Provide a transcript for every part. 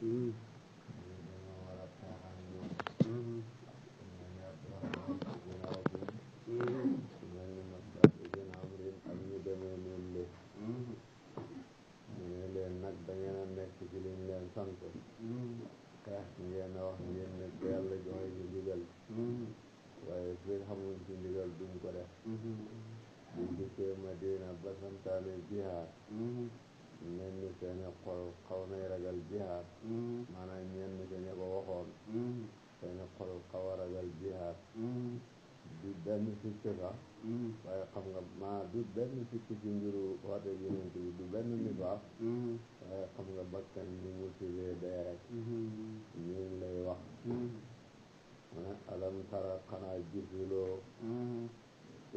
ñii dañoo war a xeex ak ñoom. ku mel ni Abdurahman ibn Awf ku mel ni Mas'ud ibn Amrin ak ñu demee noonu le ñu ne leen nag da ngeen a nekk ci liñ leen sant xeex ngeen a wax ngeen ne ko yàlla joxe ci ndigal waaye fii xamuñ ci ndigal duñ ko def. buñ dikkee Madina ba santaane jihaad mel ni seeni xol xaw nay ragal jihaad maanaam ñenn ci ña ko waxoon seeni xol xaw a ragal jihaad du benn sikk sax waaye xam nga du benn sikk ci mbiru woote yonent bi du benn nifaaq waaye xam nga bakkan ni mu tilee dee rek ñu lay wax alam tara xanaa gisuloo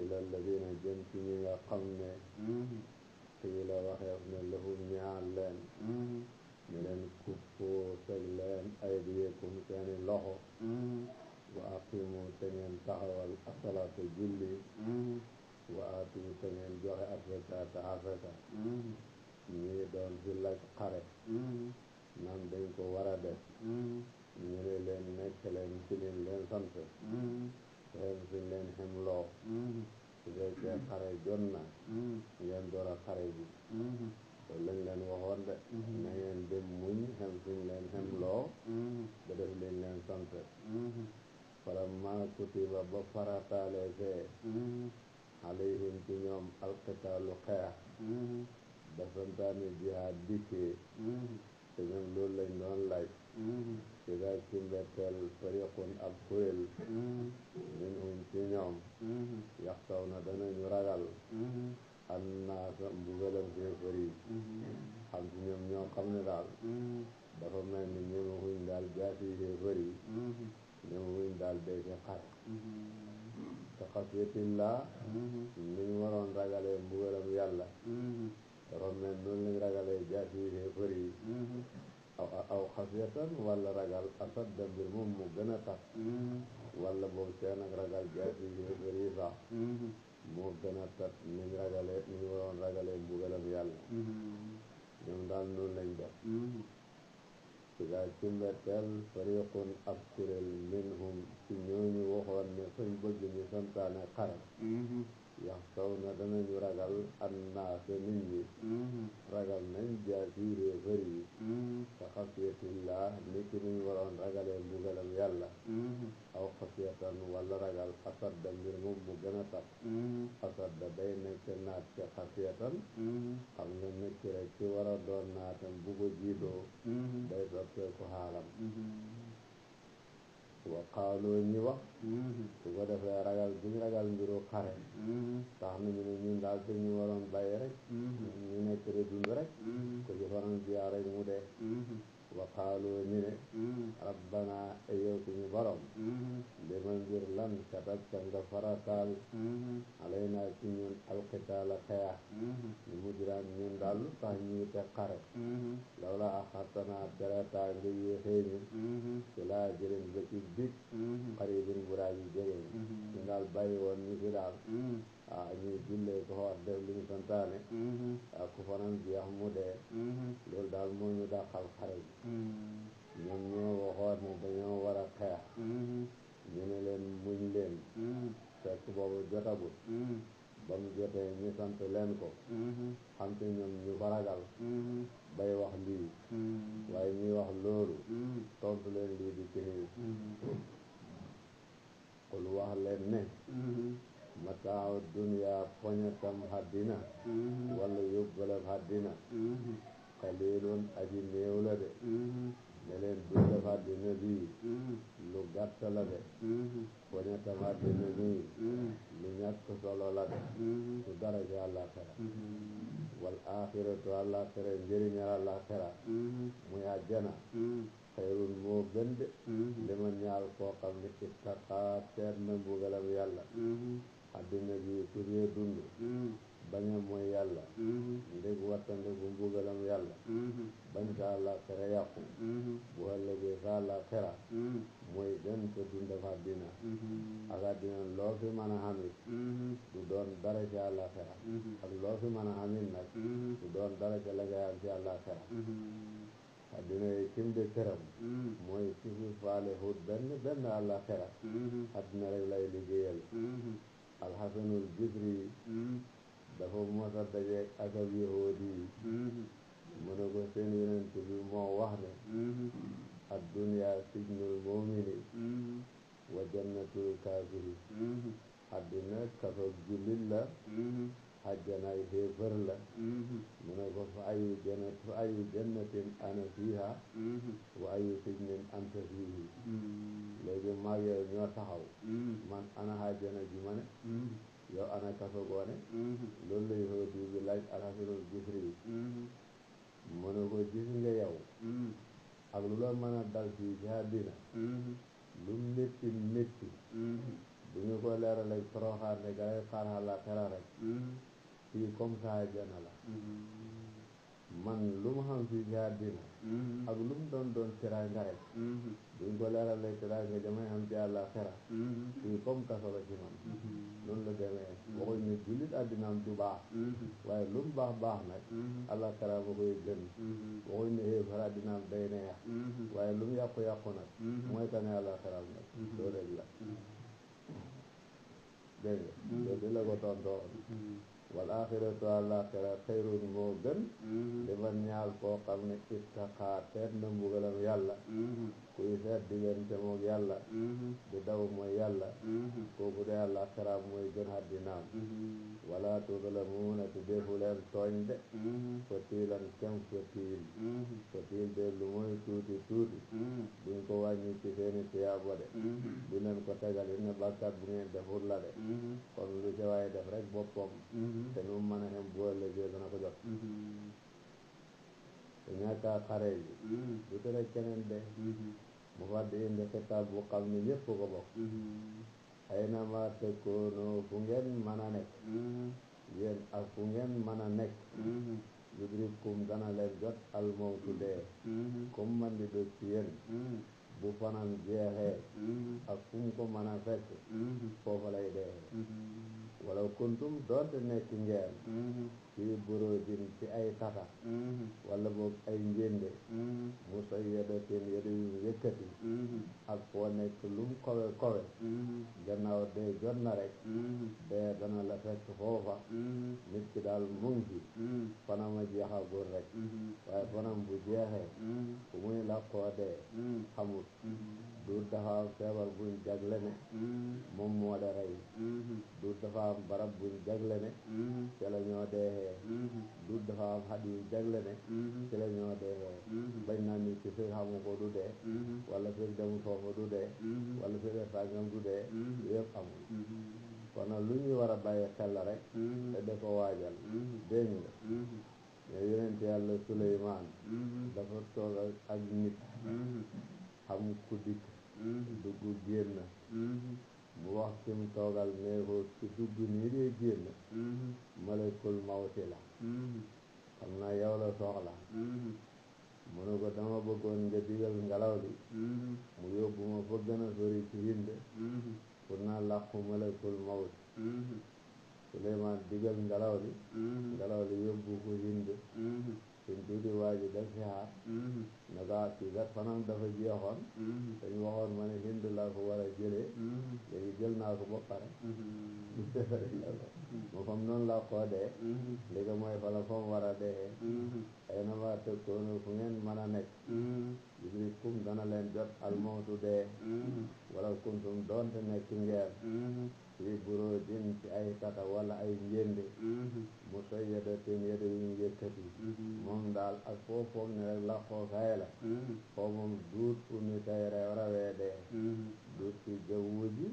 ila alladina jëm ci ñi nga xam ne qiila waxeef ne lahum ñaar leen ne leen kuffoo teg leen aydiyakum seeni loxo wa aqimu te ngeen taxawal asalaata julli wa aatu te ngeen joxe asakaata asaka ñii doon fi laaj xare naan dañ ko war a def ñu ne leen nekk leen ci liñ leen sant xem suñ leen xemloo su fekkee xare jot na ngeen door a xare ji loolu lañ leen waxoon de na ngeen dem muñ xem suñ leen xemloo ba def liñ leen sant falamma kutiba ba farataale fee alayhim ci ñoom alqitaalu xeex ba santaane jihaad dikkee te ñoom loolu lañ doon laaj ida ci mbetteel fariqun ab kuréel minhum ci ñoom yaxtaw na danañu ragal annaasa mbugalam kéefar yi xam ci ñoom ñoo xam ne daal dafa mel ni ñemewuñ daal jaasi kéefar yi ñemewuñ daal dee ci xare te xasyatillah niñ waroon ragalee mbugalam yàlla dafa mel noonu lañ ragalee jaasi kéefar yi aw xasiyatan wala ragal asadda mbir moom mu gën a tax wala boobu seen ak ragal jaasi kéefar yi sax moo gën a tax niñ ragalee niñ waroon ragalee mbugalam yàlla ñoom daal noonu lañ def ida ci mbetteel fariqun ab kuréel minhum ci ñooñu waxoon ne fañ bëgg ñu santaane xare yaxtaw na danañu ragal annaasa nit ñi ragal nañ jaasi kéefar yi ka xasiyatillah ni ki niñ waroon ragalee mbugalam yàlla aw xasiyatan wala ragal asadda mbir moom mu gën a tax asadda day nekk naat ci xasiyatan xam nga nekk rek ci war a doon naatam bu ko jiitoo day soppeeku xaalam wa qaaloo ñi wax su ko defee ragal buñ ragal mbiru xare tax nañu ne ñun daal dañu waroon bàyyi rek ñu nekk de dund rek ko ci faran jiyaa rek mu dee wa qaaloo ñu ne rabbana yow suñu borom liman mbir lan katabta nga farataal alaynaa ci ñun alqitaala xeex ñu mujjiraan ñun daal lu tax ñuy te xare lawla axartanaa teretaa nga yéexee ñu ci laa jëleen ba ci dig xaribin bu raa ji jege ñu daal bàyyi woon ñu fi daal ñuy jullee ko xoot def li ñu santaane ku fanaan jeex mu dee loolu daal moo ñu dàqal xare bi ñoom ñoo waxoon ne dañoo war a xeex ñu ne leen muñ leen fekk boobu jotagut ba mu jotee ñu sant leen ko xam te ñoom ñu faragal bay wax lii waaye ñuy wax loolu tontu leen lii di kiniw qul wax leen ne mataaw dunya poñetam haddina wala yóbbalam haddina qalilun aji néew la de ne leen dundam haddina bii lu gàtt la de poñetam haddina bii lu ñàkk solo la de su dara ci àllaaxira wal aaxiratu àllaaxira njëriñal àllaaxira muy àjjana xayrun moo gën de liman ñaal koo xam ne ittaqaa teet na mbugalam yàlla àddina bi ku dee dund bañ a mooy yàlla ndég wattande bu mbugalam yàlla bañ sa àllaaxira yàqu bu ëllëgee sa àllaaxira mooy gën sa dundam àddina ak àddina loo fi mën a xamit du doon dara ci àllaaxira ak loo fi mën a xamit nag du doon dara ci la ngay am ci àllaaxira àddina yi kim de këram mooy ki fi faale hut benn àllaxira àddina rek lay liggéeyal alxasanul bisri dafa mos a dajeeg ak ab yahuudi yi mu ne ko seen yonent bi moo wax ne addunya sijnul mu'mini wa jannatul kaafiri àddina kasoog jullit la àjjanaay xéefar la mu ne ko fa ayu jannatin ana fiiha wa ayu sijnin anta fiihi léegi maag yow ñoo taxaw man ana àjjana ji ma ne yow ana kaso goone loolu la yahuudi bi laaj alxasanul bisri mu ne ko gis nga yow ak lu la mën a dal fii ci àddina lu métti métti bu ñu ko leeralal toroxaane ga lay xaar àllaaxira rek fii comme ça àjjana la man lu mu xam fii ci àddina ak lu mu doon teraanga rek buñ ko leeralal teraanga jamay xam ci àllaaxira fii comme kaso la ci man noonu la demee waxuñ ne jullit àddinaam du baax waaye lu mu baax nag àllaaxira ba koy gën waxuñ ne xéefar àddinaam day neex waaye lu mu yàqu nag mooy tane àllaaxira nag loolu rek la dégg nga loolu di la ko tontoo wal axiratu àllaaxira xayrun moo gën li man ñaal koo xam ne ittaqaa teet na mbugalam yàlla kuy seet diggante moog yàlla di daw mooy yàlla kooku de àllaaxira mooy gën àddinaam wala tuzlamuuna te defu leen tooñ de fatiilan kem fatiil de lu mooy tuuti duñ ko wàññi ci seeni tiyaaba de du leen ko tegal ne bàkkaat bu ngeen deful la de kon lu ci waaye def rek boppam te nu mën a xem bu ëllëgee dana ko jot te ñàkkaa xare ji du tere keneen de mu fàdd indi xitaab bu xam ne ñépp ko bokk ay na ma tëkkoonoo fu ngeen mën a nekk yéen ak fu ngeen mën a nekk yudrikum dana leen jot almawtu dee comme man di dog ci yéen bu fanam jeexee ak fu mu ko mën a fekk foofa lay dee wala kuntum doonte nekk ngeen fii burujin ci ay tata wala boog ay njéende musayyadatin yadu yu yëkkati ak foo nekk lum kowe gannaaw dee jot na rek dee dana la fekk foofa nit ki daal mu ngi fi fanama jeexagul rek waaye fanam bu jeexee fu muy làqoo dee xamut du dafa am feebar buñ jagle ne moom moo da rey du dafa am barab buñ jagle ne ci la ñoo deexee du dafa am xat yu jagle ne ci la ñoo deexee bañ naa nit ci fekk xamu ko du dee wala fekk demul foofu du dee wala fekk sàngam du dee yëpp amul kon nag lu ñuy war a bàyyi xel la rek te da ko waajal dégg nga mais yonent yàlla Suleymaan dafa toog ak nit xam ku dikk dugg génn mu wax ki mu toogal ne ko ci dugg nii dee génn malakul mawti la xam naa yow la soxla mu ne ko dama bëggoon nga digal ngelaw li mu yóbbu ma fa gën a sori ci Hind pour naa làqu malakul mawti Suleymaan digal ngelaw li yóbbu ko Hind suñ tuuti waa ji def si xaar ne ko kii kat fanam dafa jeexoon dañ waxoon ma ne Hind laa ko war a jëlee léegi jël naa ko ba pare moo xam noonu laa koo dee léegi mooy fala fa mu war a dee ay na ma tëkkoonu fu ngeen mën a nekk yudrikum dana leen jot almawtu dee wala kuntum doonte nekk ngeen fii burujin ci ay tata wala ay njéende musayyadatin yede yu ñu yëkkati moom daal ak foo foog ne rek la xookaay la foo moom duut fu ni kay rawee dee duut ci jawwu ji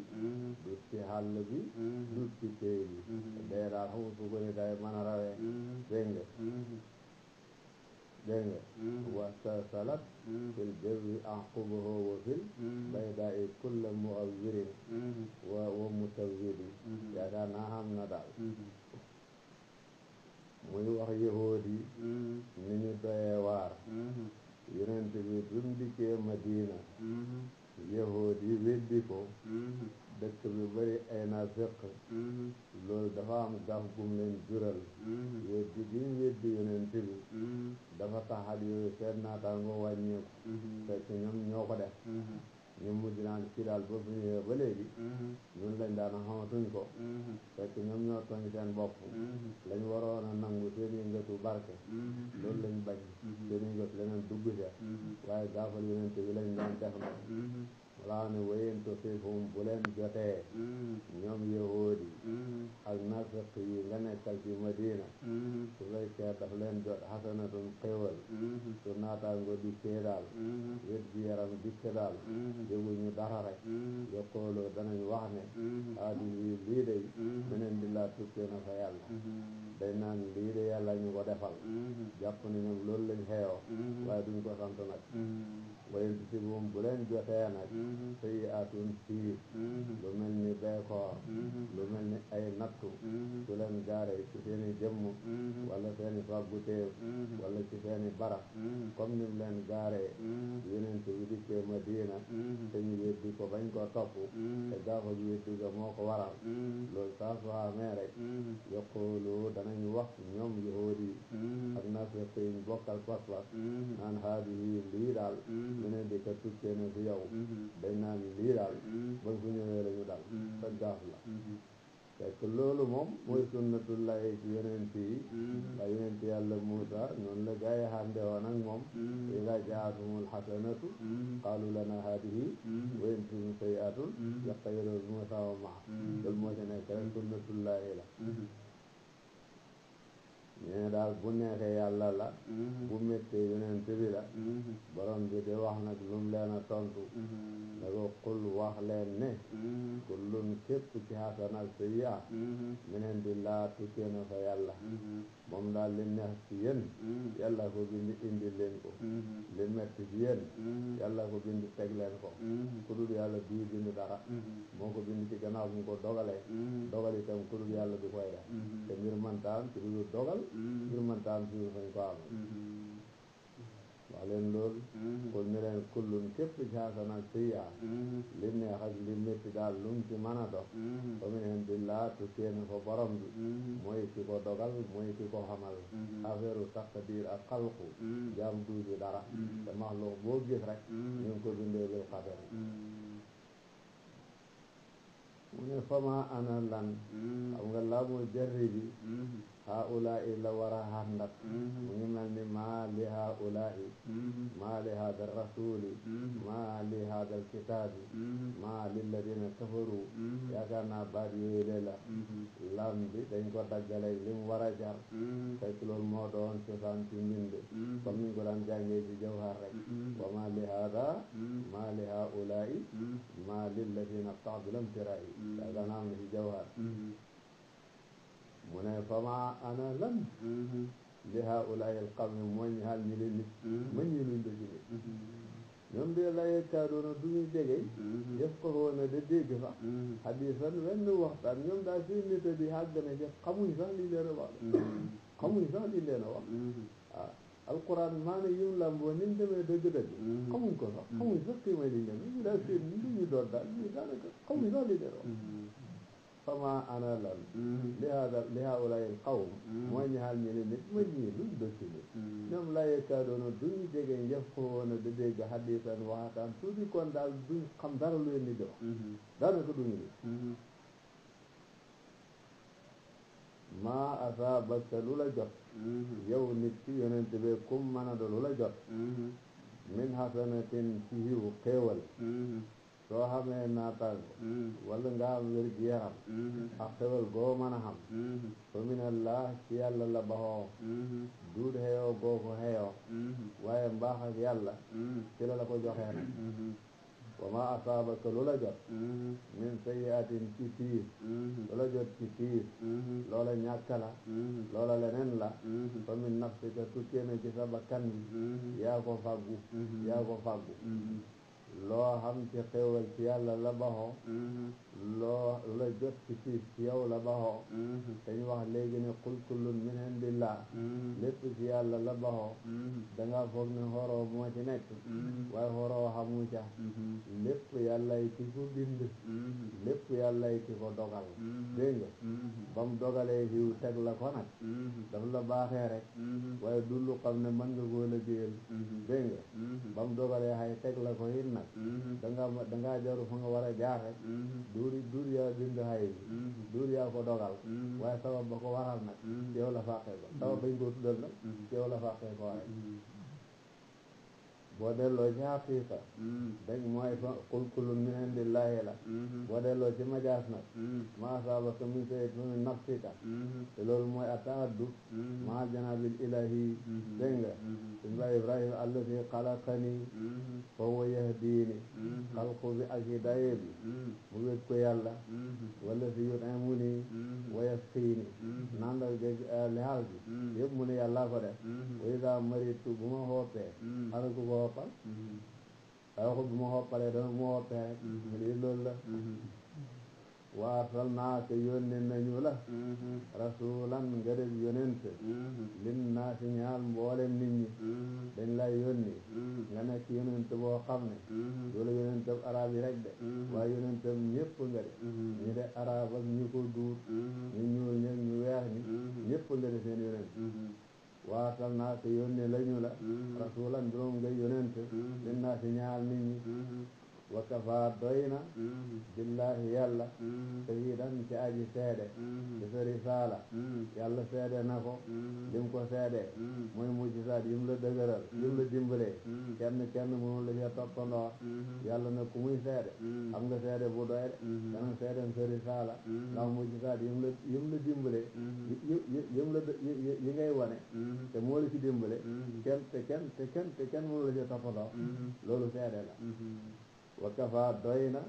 duut ci xàll bi duut ci téy bi dee daal xamul fu ko ni kay mën a rawee dégg nga wasta salat fil jawi anqubahu wa fil bayda'i kulla mu'awwirin wa mutawwidi yaakaar naa xam na daal muy wax yahuud yi ni ñu doyee waar yonent bi mu dikkee Madina yahood yi weddi ko dëkk bi bëri ay naafiq loolu dafa am gaf gum leen jural weddi gi ñu weddi yonent bi dafa taxat yooyu seen naataango wàññeeku fekk ñoom ñoo ko def ñu mujj naan ci daal ba fi ñëwee ba léegi ñun lañ daan xamatuñ ko fekk ñoom ñoo tooñ seen bopp lañ waroon a nangu seen yëngatu barke loolu lañ bañ seen yëngatu leneen dugg ca waaye gaafal yonent bi lañ daan def na walaa ne wayentu fiifum bu leen jotee ñoom yahoodi ak nafiq yi nga nekkal ci Madina su fekkee daf leen jot xasanatun xéewal su naataango dikkee daal wét gi yaram dikke daal yëguñu dara rek yokkooloo danañ wax ne aadi yi lii day meneen di laa tukkee na fa yàlla day naan lii de yàlla ñu ko defal jàpp ne ñoom loolu lañ xeeyoo waaye duñ ko sant nag wayentu fiifum bu leen jotee nag sëyi atun siir lu mel ni beekoor lu mel ni ay nattu su leen gaare ci seeni jëmm wala seeni fàgguteef wala ci seeni barab comme nim leen gaare yonent bi dikkee Madina te ñu weddi ko bañ ko topp te gaafa ji weddi ga moo ko waral loolu saa su amee rek yaqulu danañ wax ñoom yahuud yi ak nafiq yi ñu bokkal pas-pas naan haadihi lii daal meneen di ka tukkee na fi yow dañ naan lii daal ba fu ñëwee la ñu dal sa gaaf la fekk loolu moom mooy sunnatullahi ci yonent yi ndax yonent yàlla Muusa noonu la gaa yi xànde woon ak moom idaa jaatumul xasanatu qaalu lana haadihi wa in tusibhum sayyi'atun yattayyaru bi Muusa wa maa loolu moo ci nekk rek sunnatullahi la ñee daal bu neexee yàlla la bu méttee yonent bi la borom bi di wax nag lu mu leen a tontu da ko qul wax leen ne kullun képp ci xasana ak sayyi'a meneen di laa tukkee na fa yàlla moom daal li neex ci yéen yàlla ko bind indi leen ko li metti ci yéen yàlla ko bind teg leen ko ku dul yàlla du bind dara moo ko bind ci gannaaw bu mu ko dogalee dogal itam ku dul yàlla du koy def te mbir mantaan ci dul dogal mbir mantaan ci fañ ko am wax leen loolu kul ne leen kullun képp ci xasana ak sayyi'a li neex ak li métti daal lu mu ci mën a dox fa min indillah tukkee na fa borom bi mooy ki ko dogal mooy ki ko xamal affaire u taqdir ak xalqu jaam du ci dara te maxluq boo gis rek ñu ngi ko bindee bil qadar mu ne fama ana lan xam nga laa mu jarri bi haulaa'i la war a xàndat mu ngi mel ni maa li haulaa'i maa li haadal rasuli maa li haadal kitaabi maa lilladina kafaru yaakaar naa baat yooyu le la lam bi dañ ko daggale li mu war a jar fekk loolu moo doon cosaan ci mbind comme ni ñu ko daan jàngee ci jawhar rek wa maa li haada maa li haulaa'i maa lilladina taabilam tirayi yaakaar naa am na ci jawhar mu ne fama ana lan li haulaai al qawmi mooy ñaal ñi leen nit ma ñi luñ do ci nit ñoom de la yekaadoona du ñu jege yëf ko woon a da dégg sax hadisan wenn waxtaan ñoom daal seen nit di àgg na ci xamuñ sax li leen a wax xamuñ sax li leen a wax waaw alquran maana yim lamboo ni mu demee dëgg-dëgg xamuñ ko sax xamuñ sax kii may li leen ñu daal seen li ñu doon daal ñu daanaka xamuñ sax li leen wax fama ana lan li haulaai al qawm mooy ñaal ñi ne nit ma ñii luñ dëkki nit ñoom la yekaadoona duñu jege njëf ko woon a da dégg hadisan waxataan tuuti kon daal duñ xam dara lu leen di wax daanaka duñu nit maa asaabaka lu la jot yow nit ki yonent bi kum mën a do lu la jot min hasanatin ci yiw xéewal soo xamee naataango wala nga am wér gi yaram ak xewal goo mën a xam fa minallah ci yàlla la baxoo duut xeyoo goo ko xeyoo waaye mbaax ak yàlla ci la ko joxee nag wa ma asaabaka lu la jot min sayyi'atin ci tiis lu la jot ci tiis loola ñàkk la loola leneen la fa min nafsika tukkee na ci sa bakkan bi yaa ko fàggu loo xam ci xéewal ci yàlla la baxoo loo la jot ci tiis ci yow la baxoo dañ wax léegi ne qul kullun min indillah lépp ci yàlla la baxoo danga foog ne xoroo moo ci nekk waaye xoroo xamu ca lépp yàllay ki ko bind lépp yàllay ki ko dogal dégg nga ba mu dogalee xiw teg la ko nag daf la baaxee rek waaye du lu xam ne mën nga koo liggéeyal dégg nga ba mu dogalee xay teg la ko it nag dangaa jaru fa nga war a jaar rek duur yaa bind xay bi duur yaa ko dogal waaye sabab ba ko waral nag ci yow la fàqee ko sabab bañ koo tuddal nag ci yow la fàqee ko rek boo delloo ci xaqiiqa dañ mooy fa qul kullun min indillaahi la boo delloo ci majaas nag maa asaabaka min sayyi'atin fa min nafsika te loolu mooy ataaddu maa janaabil ilaahi dégg nga suñu baay Ibrahima allazi xalaqani fa huwa yahdiini xalqu bi ak hidaaya bi mu wét ko yàlla wala si yut'imuni wa yasqiini nandal géeg lixaal bi yëpp mu ne yàllaa ko def wa izaa maritu bu ma xoopee xana ku ko xoppal waaye waxut bu ma xoppalee dama bu ma xoppee rek lii loolu la wa arsalnaaka yónni nañu la rasulan nga def yonent linnaasi ñaal mboolem nit ñi dañ lay yónni nga nekk yonent boo xam ne doolu yonentab arab yi rek de waaye yonentab ñëpp nga de ñu de arab ak ñu ko duut ñu ñuul ñeg ñu weex ñi ñëpp nga de seen yonent wa arsalnaaka yónni lañu la rasulan juróom nga yonent linnaasi ñaal nit ñi wa kafaa doy na billahi yàlla shahidan ci aji seede ci sa risaala yàlla seede na ko lim ko seede mooy mujjisaat yim la dëgëral yim la dimbalee kenn mënu la ca toppandoo yàlla na ku muy seede xam nga seede bu doy de dana seeden sa risaala ndax mujjisaat yim la dimbalee yi ngay wane te moo la ci dimbale kenn mënu la ca toppandoo loolu seede la wa kafa doy na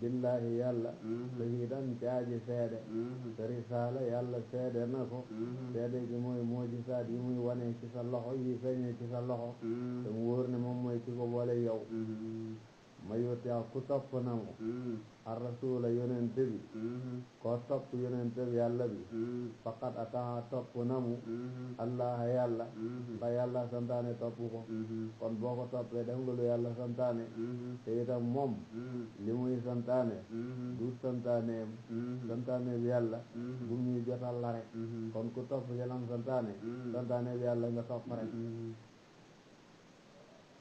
billahi yàlla shahidan caaji seede sa risaala yàlla seede na ko seede gi mooy moojisaat yi muy wane ci sa loxo yi feeñe ci sa loxo te mu wóor ne moom mooy ki ko boole yow ma yutia ku topp na mu ar rasula yonente bi koo topp yonente bi yàlla bi faqat ataa topp na mu allah yàlla ba yàlla santaane topp ko kon boo ko toppee def nga lu yàlla santaane te itam moom li muy santaane du santaaneem santaane bi yàlla bu ñuy jotal la rek kon ku topp yalam santaane bi yàlla nga topp rek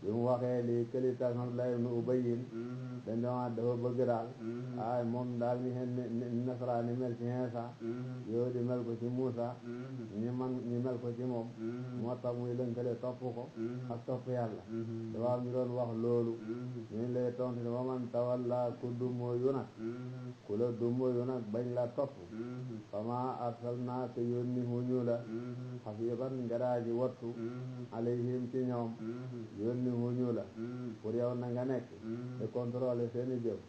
bi mu waxee lii këli tax Abdullah ibn Ubayy dañ doon dafa bëgg daal ay moom daal ni nasaraani mel ci Iisaa yow di mel ko ci Muusaa ñi mel ko ci moom moo tax muy lënkale topp ko ak topp yàlla dafa am ñu doon wax loolu ñu lay tontu ne waman tawalla ku dummóoyu nag ku la dummóoyu nag bañ la topp fama arsalnaaka yónni huñu la xafiisan ngaraaji wattu alayhim ci ñoom yónni huñu la pour yow na nga nekk de contrôler seeni jëf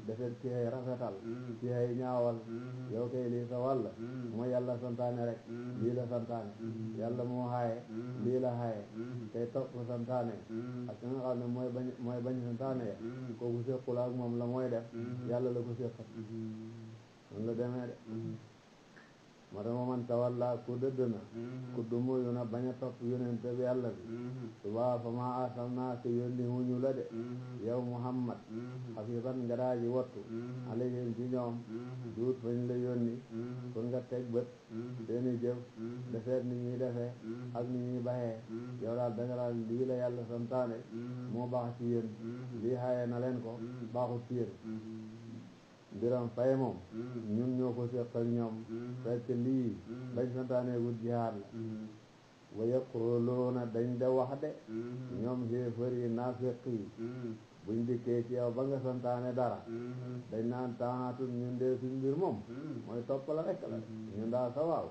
defet ci ay rafetal ci ay ñaawal yow kay lii sa wàll mooy yàlla santaane rek lii la santaane yàlla moo xaaye lii la xaaye kay topp santaane ak nga xam ne mooy bañ santaane ya kooku séqul ak moom la mooy def yàlla la ko séqat noonu la demee de ma dama man tawalla ku dëdd na ku dumóoyu na bañ a topp yonente bi yàlla bi subaa fa ma arsalnaaka yónni huñu la de yow Muhammad xafiisan nga daaji wattu alayhim ci ñoom duut fañ la yónni pour nga teg bët seeni jëf defeet ni ñuy defee ak ni ñuy baxee yow daal danga daal lii la yàlla santaane moo baax ci yéen lii xaaye na leen ko baaxut ci yéen mbiram fay moom ñun ñoo ko séq ak ñoom fekk lii bañ santaane wut jihaad la wa yaquluuna dañ de wax de ñoom xéefar yi naafiq yi buñ dikkee ci yow ba nga santaane dara dañ naan taatun ñun de suñ mbir moom mooy topp la rek la ñun daal sa waaw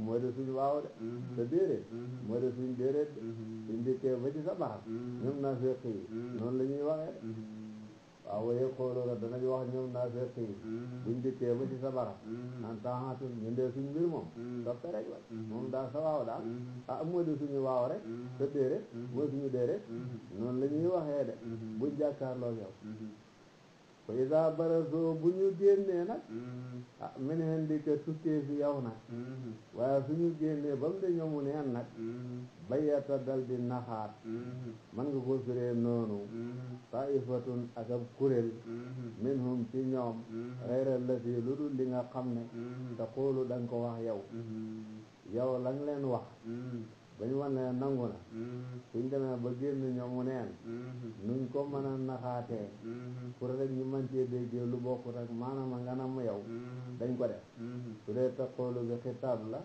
mooy de suñ waaw de sa déedéet mooy de suñ déedéet de suñ dikkee ba ci sa barab ñoom naafiq yi noonu la ñuy waxee de waaw waye xooloola danañ wax ñoom naafeq yi buñ dikkee ba ci sa barab naan taxaatul ñu ndee suñ mbir moom soppe rek la moom daal sa waaw daal moo di suñu waaw rek sa déere mooy suñu déere noonu la ñuy waxee de buñ jàkkaarloo yow fa isa baraso bu ñu génnee nag min indika tukkee fi yow nag waaye suñu génnee ba mu de ñoomu neen nag bayyata dal di naxaat man nga ko firee noonu taifatun ak ab kuréel minhum ci ñoom xayral la fii lu dul li nga xam ne te xoolu da nga ko wax yow la nga leen wax ba ñu wan ne nangu na suñ demee ba génn ñoomu neen nuñ ko mën a naxaatee pour rek ñu mën cee déggee lu bokkut ak maanaam nga nam yow dañ ko def su dee taqoolu bi xitaab la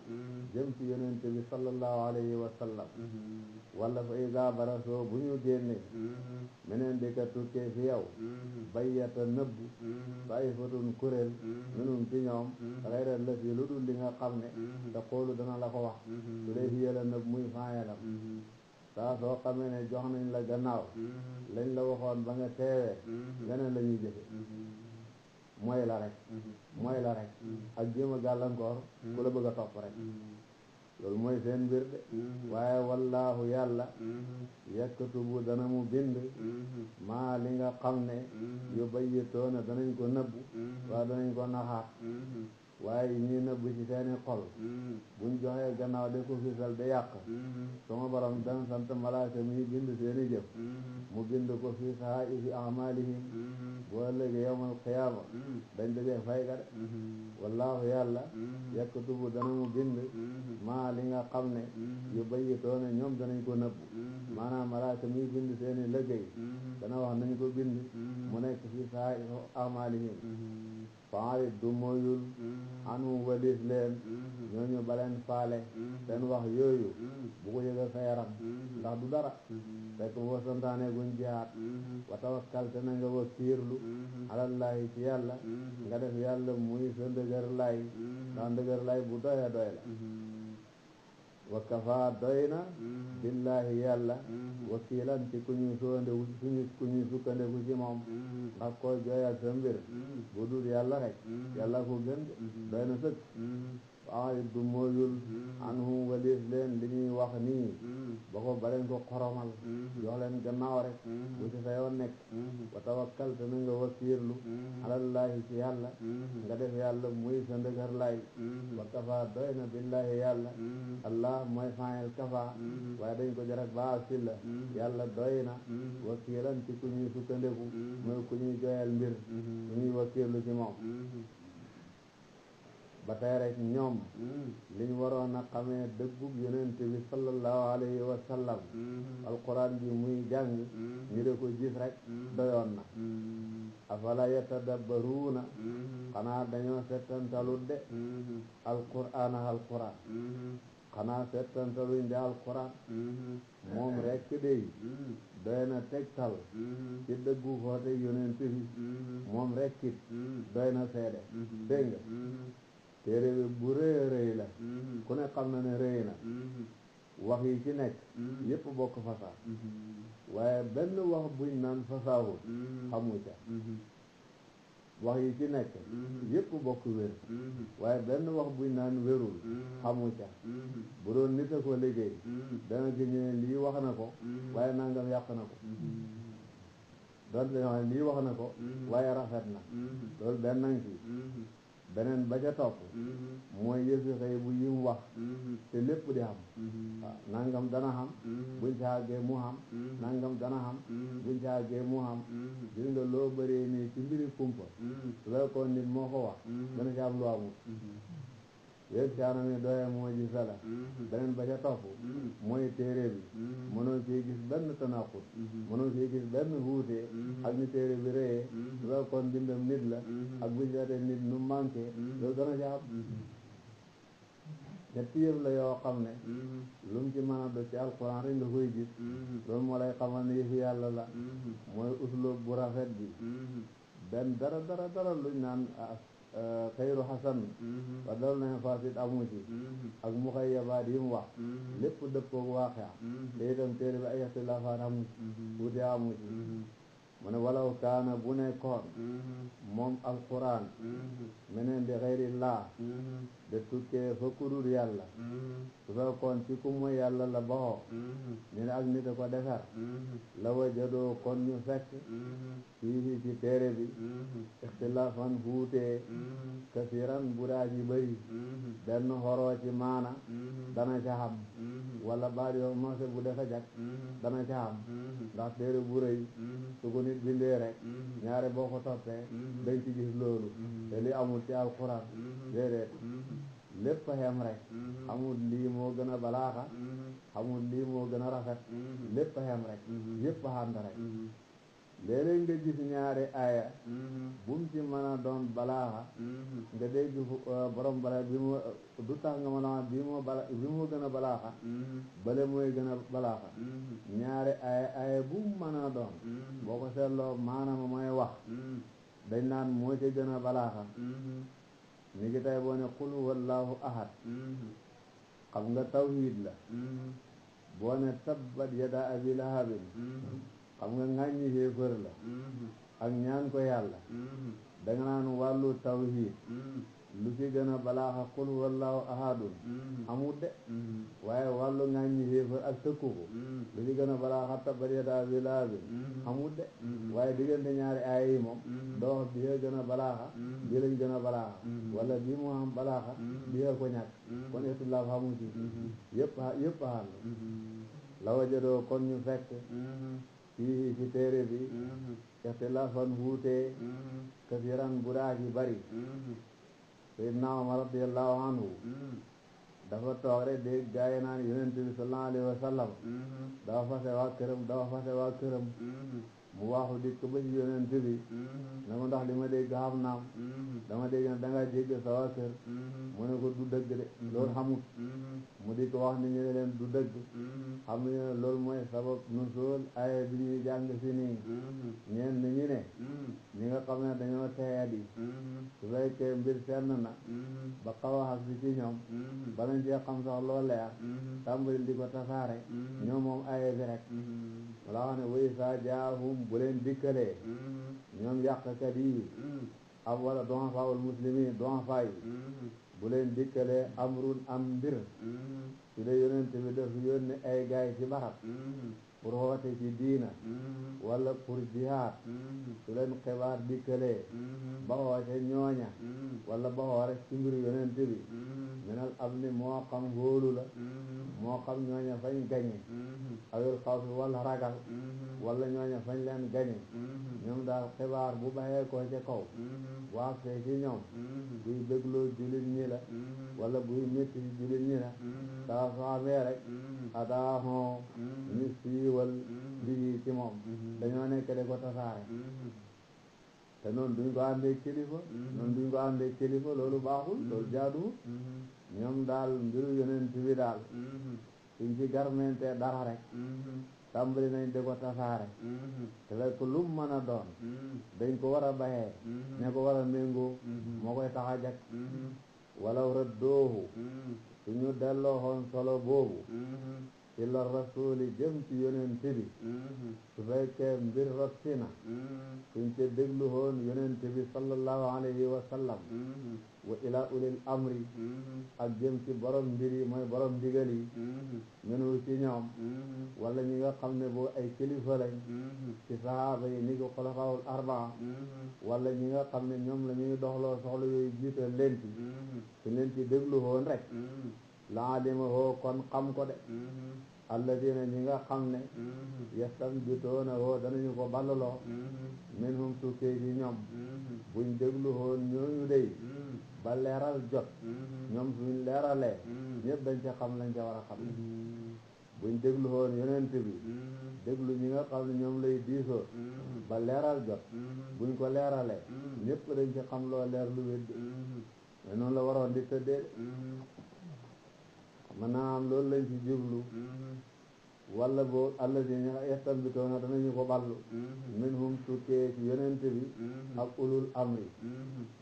jëm ci yonente bi sallallahu alayhi wa sallam wala fa iza barasoo bu ñu génnee meneen di ka tukkee fi yow bayyata nëbb taifatun kuréel minum ci ñoom xayra la fi lu dul li nga xam ne taqoolu dana la ko wax su dee fi yëla nëbb muy faayalam saa soo xamee ne jox nañ la gannaaw lañ la waxoon ba nga teewee leneen la ñuy jëfe mooy la rek ak jéem a gàllankoor ku la bëgg a topp rek loolu mooy seen mbir de waaye wallaahu yàlla yaktubu dana mu bind maa li nga xam ne yu bayyitoona danañ ko nëbbu waaye danañ ko naxaat waaye ñii nëbbu ci seeni xol buñ joxee gannaaw de ko fisal de yàq sama borom dana sant malaaka mi bind seeni jëf mu bind ko fi sahaifi amalihim boo ëllëgee yawmal qiyaama dañ dajee fay ga de wallaahu yàlla yaktubu dana mu bind maa li nga xam ne yu bayyitoona ñoom danañ ko nëbbu maanaam malaaka mi bind seeni liggéey dana wax nañ ko bind mu nekk fi sahaifi amalihim faari du moyul anu walis leen ñooñu baleen faale seen wax yooyu bu ko yëgal sa yaram ndax du dara fekk boo santaane guñ jihaat wa tawakkal te na nga wakkiirlu alallahi ci yàlla nga def yàlla muy sa ndëgër lay ndax ndëgër lay bu doya doy la wa kafa doy na billahi yàlla wakiilan ci ku ñuy ku ñuy sukkandeku ci moom ndax koy jooyal sa mbir bu dul yàlla rek yàlla ko gën doy na sëkk waaye du mooyul anhum walis leen li ñuy wax nii ba ko baleen ko xoromal jox leen gannaaw rek bu ci sa yoon nekk wa tawakkal te na nga wakiirlu alallahi ci yàlla nga def yàlla muy sa ndëgër lay wa kafa doy na billahi yàlla allah mooy faayel kafa waaye dañ ko jarak baa silla yàlla doy na wakiilan ci ku ñuy sukkandeku mooy ku ñuy joyal mbir ku ñuy wakiirlu ci moom ba tey rek ñoom liñ waroon a xamee dëggub yonent bi sallallahu alayhi wa sallam alquran bi muy jàng ñu de ko gis rek doyoon na afala yatadabbaruuna xanaa dañoo settantalut de alquran xanaa settantaluñ de alquran moom rek dey doy na tegtal ci dëggu xoote yonent bi moom rek it doy na seede dégg nga téere bi bu rëy a rëy la ku ne xam na ne rëy na wax yi ci nekk yépp bokk fasaa waaye benn wax buñ naan fasaawul xamu ca wax yi ci nekk yépp bokk wér waaye benn wax buñ naan wérul xamu ca bu doon nit a ko liggéey dana gis ne lii wax na ko waaye nangam yàq na ko doon dañoo xam ne lii wax na ko waaye rafet na loolu benn nang ci beneen ba ca topp mooy yëfi xëy bu yim wax te lépp di xam waaw nangam dana xam buñ ca àggee mu xam nangam dana xam buñ ca àggee mu xam gis nga loo bëree nii ci mbiri kumpa su la ko nit moo ko wax dana ci am lu amul wéeg caanami doye moo ji sala beneen ba ca topp mooy téere bi mënoo ciy gis benn tanaqut mënoo ciy gis benn wuute ak ni téere bi réyee su la kon bindam nit la ak bu seetee nit nu manqué loolu dana ca am ñetti yëf la yoo xam ne lu mu ci mën a do ci alquran rek nga koy gis loolu moo lay xamal ne yëfi yàlla la mooy uslub bu rafet bi benn dara luñ naan xayru xasan wa dal nañ fasit amu ci ak muxayyabaat yi mu wax lépp dëppoog waaqia te itam téere bi ay ixtilaafaat amu ci wuute amu ci mu ne walaw kaana bu nekkoon moom alquran meneen di xeyrillah de tukkee fa kudul yàlla su fekkoon ci ku mooy yàlla la baxoo ñu ne ak nit a ko defar la wajadoo kon ñu fekk fii ci téere bi ixtilaafan fuutee kasiran bu daa ji bëri benn xoroo ci maana dana ca xam wala baat yoo mose bu defa jag dana ca xam ndax téere bu rëy su ko nit bindee rek ñaare boo ko toppee dañ ci gis loolu te li amul ci alquran déedéet lépp a xem rek amul lii moo gën a balaaxa amul lii moo gën a rafet lépp a xem rek yépp a ànd rek léeg-léeg nga gis ñaari aaya bum ci mën a doon balaaxa nga dégg borom bala bi mu du tax nga mën a bii moo gën a balaaxa bale mooy gën a balaaxa ñaari aaya bu mën a doon boo ko seetloo maanaam mooy wax dañ naan moo ci gën a balaaxa ni ngi tey boo ne qul huwallahu ahad xam nga tawhid la boo ne tabbat yada abi lahabin xam nga ŋàññi xéefër la ak ñaan ko yàlla danga naan wàllu tawhid lu ci gën a balaaxa qul huwallahu ahadun amut de waaye wàllu ŋàññi xéefër ak tëkku ko lu ci gën a balaaxa tabbat yada abi lahabin amut de waaye diggante ñaari aaya yi moom doo wax bii gën a balaaxa bii lañ gën a balaaxa wala bii moo am balaaxa bii ko ñàkk kon ixtilaaf xamu ci yëpp xaal la wajadoo kon ñu fekk fii ci téere bi ixtilaafan wuutee kasiran bu daa ci bari Seydina Umar radiyallahu anhu dafa toog rek dégg gaa yi naan yonent bi sallallahu alayhi wa sallam dafa fase waa këram mu waaxu dikk ba ci yonent bi ne ko ndax li ma dégg xam naam dama dégg ne dangaa jégg sa waa kër mu ne ko du dëgg de loolu xamut mu di ko wax ni ñu ne leen du dëgg xam ne loolu mooy sabab nuzuul aaya bi ñuy jàng si nii ñeen ni ñu ne ñi nga xam ne dañoo teeyat yi su fekkee mbir senn na ba xaw a xas bi ci ñoom banañ cee xam sax loo leer tàmbali di ko tasaare ñoom moom aaya bi rek wala wax ne way sa jaahum bu leen dikkalee ñoom yàqkat yi ab wala du'afaa'ul muslimiin du'afaa yi bu leen dikkalee amrun am mbir su dee yonent bi daf yónni ay gaay ci barab pour xoote ci diina wala pour jihaad su leen xibaar dikkalee ba xoote ñooña wala ba xoo rek ci mbiru yonent bi minal am ni moo xam hóolu la moo xam ñooña fañ gañe awil xaw fi wala ragal wala ñooña fañ leen gañe ñoom daal xibaar bu baxee ko ca kaw waa fee ci ñoom buy bégloo jullit ñi la wala buy métti ci jullit ñi la saa soo amee rek adaaxoo ñu siiwal lii ci moom dañoo nekk de ko tasaare te noonu duñ ko àndee kilifa loolu baaxul loolu jaaduwul ñoom daal mbiru yonent bi daal suñ ci garmente dara rek tàmbali nañ de ko tasaare te fekk lu mu mën a doon dañ ko war a bayee ña ko war a méngoo moo koy tax a jag walaw raddoohu suñu delloo xoon solo boobu ila rasuli jëm ci yonent bi su fekkee mbir rotti na suñ ca déglu woon yonent bi sallallahu alayhi wa sallam wa ila ulil amri ak jëm ci borom mbir yi mooy borom ndigal yi minu ci ñoom wala ñi nga xam ne boo ay kilifa lañ ci sahaaba yi ni ko xulafaawul arbaa wala ñi nga xam ne ñoom la ñuy doxloo soxla yooyu jiital leen ci su leen ci déglu woon rek la alima hoo kon xam ko de alladina ñi nga xam ne yastanbitoona hoo danañu ko ballaloo minhum tukkee ci ñoom buñ déglu woon ñooñu dey ba leeral jot ñoom suñ leeralee ñëpp dañ ca xam lañ ca war a xam buñ déglu woon yonent bi déglu ñi nga xam ne ñoom lay diisoo ba leeral jot buñ ko leeralee ñëpp dañ ca xam loo leer lu wéddi mais noonu la waroon di tëddee mën naa am loolu lañ ci jublu wala boo alladina yastambitoona danañu ko ballu minhum tukkee ci yonent bi ak ulul amri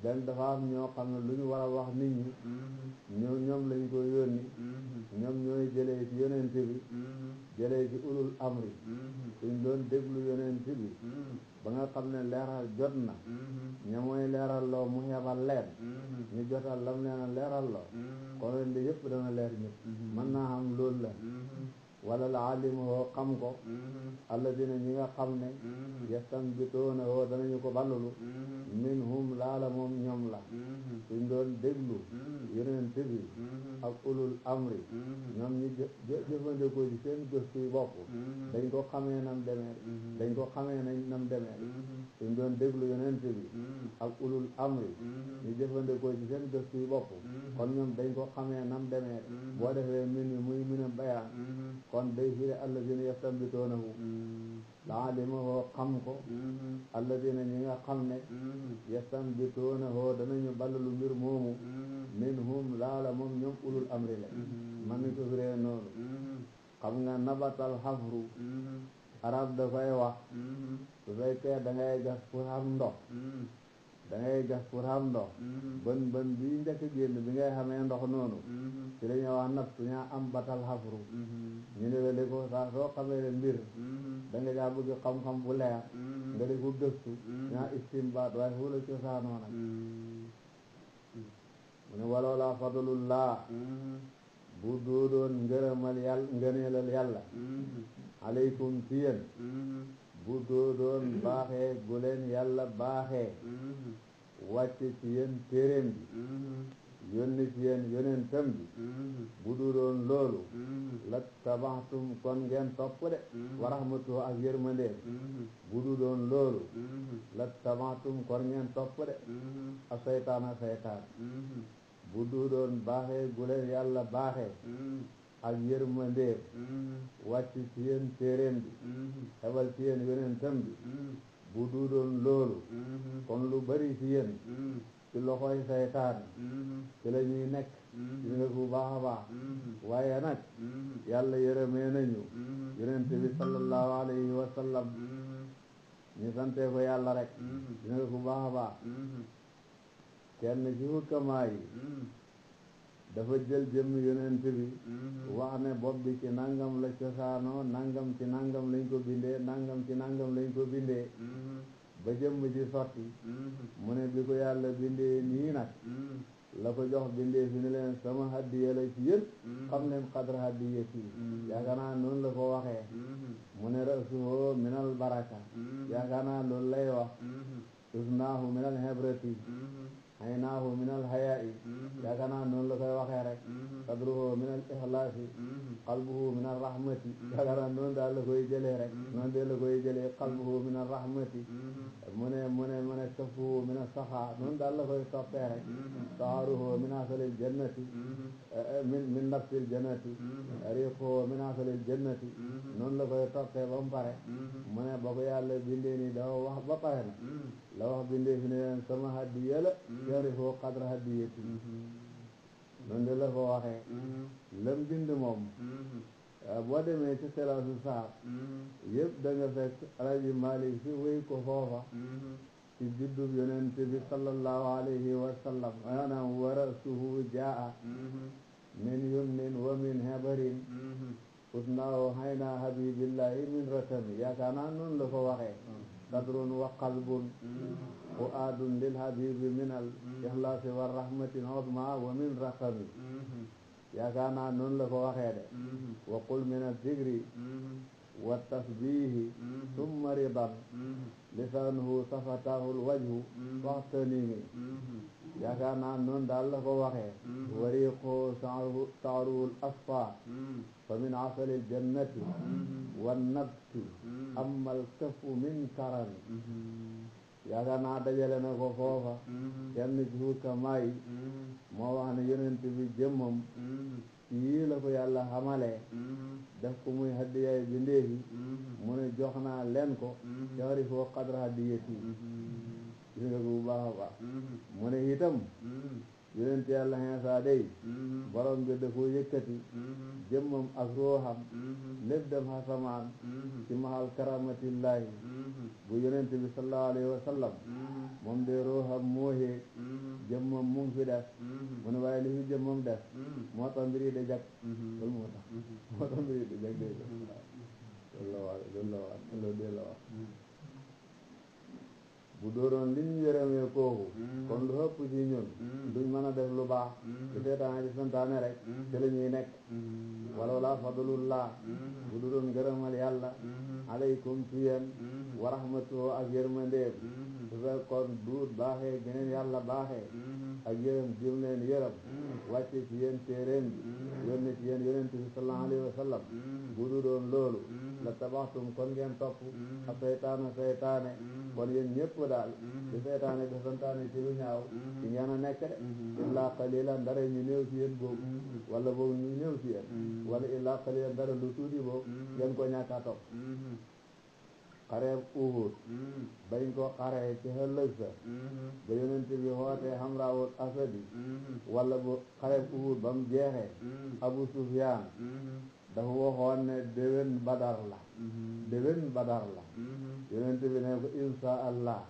den dafa am ñoo xam ne lu ñu war a wax nit ñi ñoom lañ ko yónni ñoom ñooy jëlee ci yonent bi jëlee ci ulul amri suñ doon déglu yonent bi ba nga xam ne leeral jot na ña mooy leeral loo mu xebal leen ñu jotal lam leen a leeral loo kon li yëpp dana leer ñëpp mën naa xam loolu la wala la alimu hoo xam ko alladina ñi nga xam ne yastanbituuna hoo danañu ko ballulu minhum laala moom ñoom la suñ doon déglu yonent bi ak ulul amri ñoom ñi jëfandikoo ci seen gëstuy bopp dañ ko xamee nam demee dañ ko xamee nam demee suñ doon déglu yonent bi ak ulul amri ñu jëfandikoo ci seen gëstuy bopp kon ñoom dañ ko xamee nam demee boo defee min yi muy mën a bayaan kon day firi alladina yastanbituunahu la alimahu xam ko alladina ñi nga xam ne yastanbituunahu danañu ballalu mbir moomu minhum laala moom ñoom ulul amri la man nañ ko firee noonu xam nga nabatal xafru arab dafay wax su fekkee da ngay gas pour xam ndox da ngay gas pour xam ndox bën bi njëkk génn bi ngay xamee ndox noonu ci la ñuy wax nab su ñaa am batal xafru ñu ne wele ko saa soo xamee ne mbir da nga jaa bëgg xam-xam bu leer nga di ko gëstu ñaa istimbaat waaye fu la cosaanoo nag mu ne waloola fadlullah bu doodoon ngërëmal yàlla ngëneelal yàlla aleykum ci yéen bu doodoon baaxee gu leen yàlla baaxee wàcce ci yéen téeréem bi yónni ci yéen yonentam bi bu doodoon loolu la tabaxtum kon ngeen topp de wa rahmatu ak yërmandeem bu doodoon loolu la tabaxtum kon ngeen topp de a seytaan bu doodoon baaxee gu leen yàlla baaxee ak yërmandeem wàcc ci yéen téeréem bi xebal ci yéen yonentam bi bu duudoon loolu kon lu bari ci yéen ci loxoy saytaan ci la ñuy nekk ci nga bu baax a baax waaye nag yàlla yërëmee nañu yonent bi sallallahu alayhi wa sallam ñu sante ko yàlla rek ci nga bu baax a baax kenn ci hukkamaa yi dafa jël jëmm yonent bi wax ne bopp bi ci nangam la cosaanoo nangam ci nangam lañ ko bindee nangam ci nangam lañ ko bindee ba jëmm ji sotti mu ne bi ko yàlla bindee nii nag la ko jox bindee fi ne leen sama hadiya la ci yéen xam leen xadra hadiya fii yaakaar naa noonu la ko waxee mu ne rasuhu minal baraka yaakaar naa loolu lay wax usnaahu minal hebrati aynaahu minal hayaa'i yaakaar naa noonu la koy waxee rek sadruhu minal ikhlaasi qalbuhu minal rahmati yaakaar naa noonu daal la koy jëlee rek noonu de la koy jëlee qalbuhu minal rahmati mu ne kafuhu minal saxaa noonu daal la koy toppee rek saaruhu min asalil jannati min nafsil jannati riquhu min asalil jannati noonu la koy toppee ba mu pare mu ne ba ko yàlla bindee nii dafa wax ba pare na la wax bindee fi ne leen sama hadiya la yarifu qadra hadiyati noonu de la ko waxee lam bind moom boo demee ci selaasu saar yëpp da nga fekk Alaaji Maalik Si wéy ko foofa ci juddub yonent bi sallallahu alayhi wa sallam maanaam wa rasuhu jaa min yumnin wa min habarin usnaahu hayna habibillahi min ratami yaakaar naa noonu la ko waxee sadrun wa qalbun fuaadun lil habibi min al ikhlaasi wa rahmatin uzma wa min raqami yaakaar naa noonu la ko waxee de wa qul min az-zikri wa tasbihi summa ridan lisaanuhu safatahul wajhu waxtanimi yaakaar naa noonu daal la ko waxee wariqo saaruhul asfa fa min asalil jannati wa nabti amal kafu min karami yaakaar naa dajale na ko foofa kenn ci hukkamaa yi moo wax ne yonent bi jëmmam yii la ko yàlla xamalee def ko muy hadiyaay bi ndéefi mu ne jox naa leen ko jawri foo qadra hadiyati gis nga bu baax a baax mu ne itam yonent yàlla Iisaa day borom bi da ko yëkkati jëmmam ak ruuxam lépp dem xasamaan ci mahal karamatillahi bu yonent bi sallallahu alayhi wa sallam moom de ruuxam moo xéeg jëmmam mu ngi fi def mu ne waaye li fi jëmmam def moo tax mbir yi de jag loolu moo tax mbir yi de jag de loolu la wax loolu de la wax bu dooroon liñ yërëmee kooku kon lu ëpp ci ñun duñ mën a def lu baax ci seetaane di santaane rek ci la ñuy nekk walaw laa fadlullah bu dooroon ngërëmal yàlla alaykum ci yéen wa rahmatuhu ak yërmandeem su fekkoon duut baaxee geneen yàlla baaxee ak yërëm jëm leen yërëm wàcce ci yéen téeréem bi yónne ci yéen yonent bi sallallahu alayhi wa sallam bu du doon loolu la tabaxtum kon ngeen topp ak seytaane kon yéen ñëpp daal di seytaane di santaane ci lu ñaaw ci ngeen a nekk de illaa qalilan ndara ñu néew ci yéen boobu wala boobu ñu néew ci yéen wala illaa qalilan ndara lu tuuti boobu ngeen ko ñàkk a topp xareeb Uhud bañ ko xaree ci ëllëg sa ba yonent bi xootee Hamraawul Asadi wala bu xareeb Uhud ba mu jeexee Abu Sufyaan dafa waxoon ne déwén Badar la yonent bi ne ko insha Allah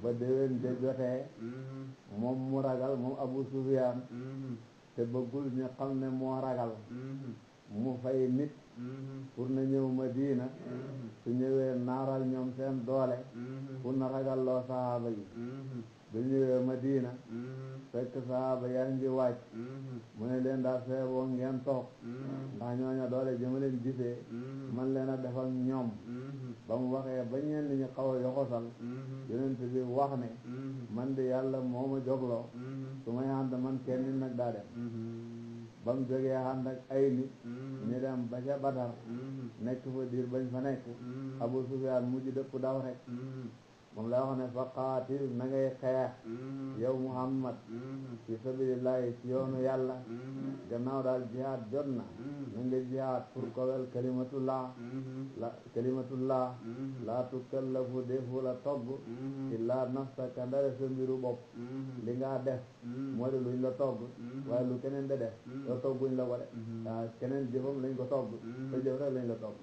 ba déwén de jotee moom mu ragal moom Abu Sufyaan te bëggul ñu xam ne moo ragal mu fay nit pour na ñëw Madina su ñëwee naaral ñoom seen doole pour na ragal loo sahaaba yi bu ñëwee Madina fekk sahaaba yaa ngi wàcc mu ne leen daal feeboo ngeen toog ndax ñooña doole jëma leen gisee man leen a def ak ñoom ba mu waxee ba ñenn ñi xaw a yoxosal yonent bi wax ne man de yàlla moo ma jogloo su may ànd man kenn nit nag daa dem ba mu jógee ànd ak ay nit ñu dem ba ca Badar nekk fa diir bañ fa nekk Abu Sufyaan mujj dëpp daw rek moom la wax ne fa qaatil na ngay xeex yow Muhammad fi sabilillahi ci yoonu yàlla gannaaw daal jihaad jot na nga jihaad pour kowel kalimatullah laa tukallafu defu la togg illaa nafsaka ndare sa mbiru bopp li nga def moo di luñ la togg waaye lu keneen de def yow togguñ la ko de waaw keneen jëfam lañ ko togg sa jëf rek lañ la togg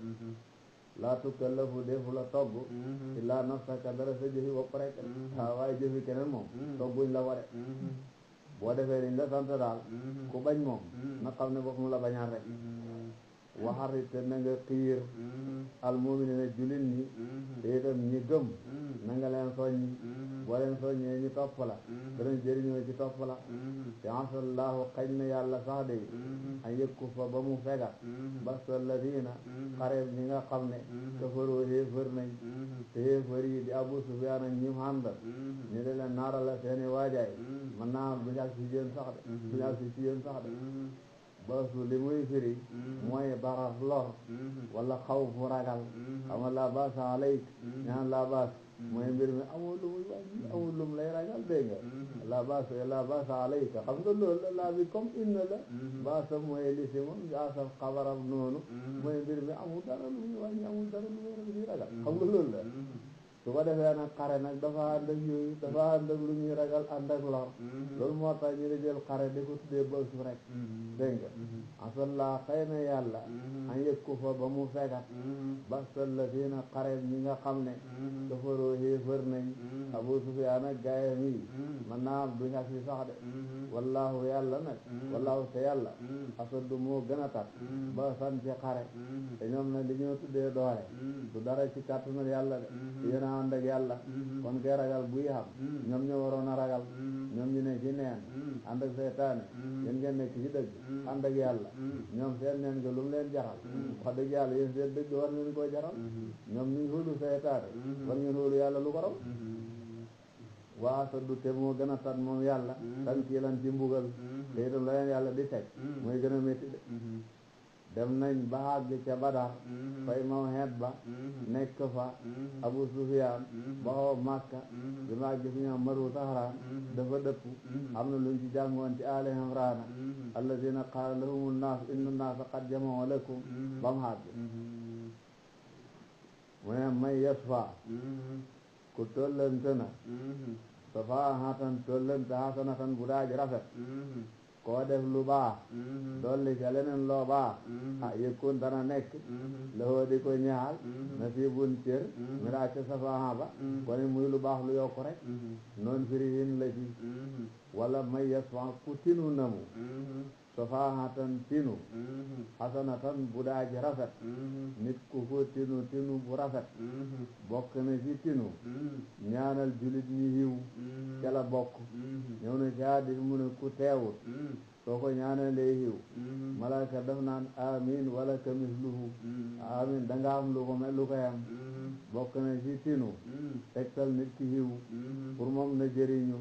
laa tukallafu defu la togg illaa nafsaka dara sa jëfi bopp rek waaw waaye jëfi keneen moom togguñ la ko de boo defee liñ la sant daal ku bañ moom na xam ne boppam la bañaat rek waxarit te na nga xiir almu'minina jullit ñi te itam ñi gëm na nga leen soññi boo leen soññee ñu topp la danañ jëriñoo ci topp la te asallaahu xañ na yàlla sax de a yëkku fa ba mu fegat basta ladina xareeb ñi nga xam ne kafaroo xéefër nañ te xéefër yi di Abu Sufyaan ak ñim àndal ñu de leen naara la seeni waajaay man naa duñu ak si yéen sax de duñu ak si yéen sax de baasu li muy firi mooy baras lor wala xaw fu ragal xam nga laa baasa alayk ñaan laa baas mooy mbir mi amul lu muy wàññi amul lu mu lay ragal dégg nga laa baasa alayka xam nga loolu la laa bi comme inna la baasa mooy li si moom baasa xabaram noonu mooy mbir mi amul dara lu muy wàññi amul dara lu muy ragal xam nga loolu la su ko defee nag xare nag dafa ànd ak yooyu dafa ànd ak lu ñuy ragal ànd ak lor loolu moo tax ñu di jël xare di ko tuddee bësu rek dégg nga asalla xëy na yàlla an yëg ko fa ba mu fegat basal la fii na xare ñi nga xam ne kafaroo xéefër nañ Abu Sufyaan ak gaayam yi man naa am duñ ak si sax de wallaahu yàlla nag wallaahu te yàlla asaddu moo gën a tat ba san ci xare te ñoom nag li ñoo tuddee doole du dara ci kàttanal yàlla de yéen a ànd ak yàlla kon kay ragal buy xam ñoom ñoo waroon a ragal ñoom ñu ne ci neen ànd ak seytaane yéen ngeen nekk ci dëgg ànd ak yàlla ñoom seen neen nga lu mu leen jaral wax dëgg yàlla yéen seen dëgg war ngeen koo jaral ñoom ñu hóolu seytaane war ngeen hóolu yàlla lu ko raw waa sa du te moo gën a tat moom yàlla tan kii lan ci mbugal te itam la leen yàlla di teg mooy gën a métti de dem nañ ba àgg ca Badar fay mawheed ba nekk fa Abu Sufyaan ba xoo Makka bi ma àgg fi ñoom maru Sahraan dafa dëpp am na luñ ci jàngoon ci Aali Imraan allazina qaala lahumu nnaas inna nnaasa qad jama'u lakum ba mu àgg mu ne may yasfa ku tollante na safaahatan tollante hasanatan bu daaji rafet koo def lu baax dolli ca leneen loo baax yëkkun dana nekk lahoo di ko ñaal nasiibun cër mi daa ca safaaha ba koni muy lu baax lu yokku rek noon firihin la ci wala may yasfa ku tinu namu safaahatan tinu hasanatan bu daa ji rafet nit ku ko tinu bu rafet bokk na ci tinu ñaanal julit ñi yiw ca la bokk ñëw na ci hadiis mu ne ku teewut soo ko ñaanalee yiw malaaka daf naan amin wala ka misluhu amin danga am lu ko mel lu ko yam bokk na ci tinu tegtal nit ki yiw pour moom na jëriñu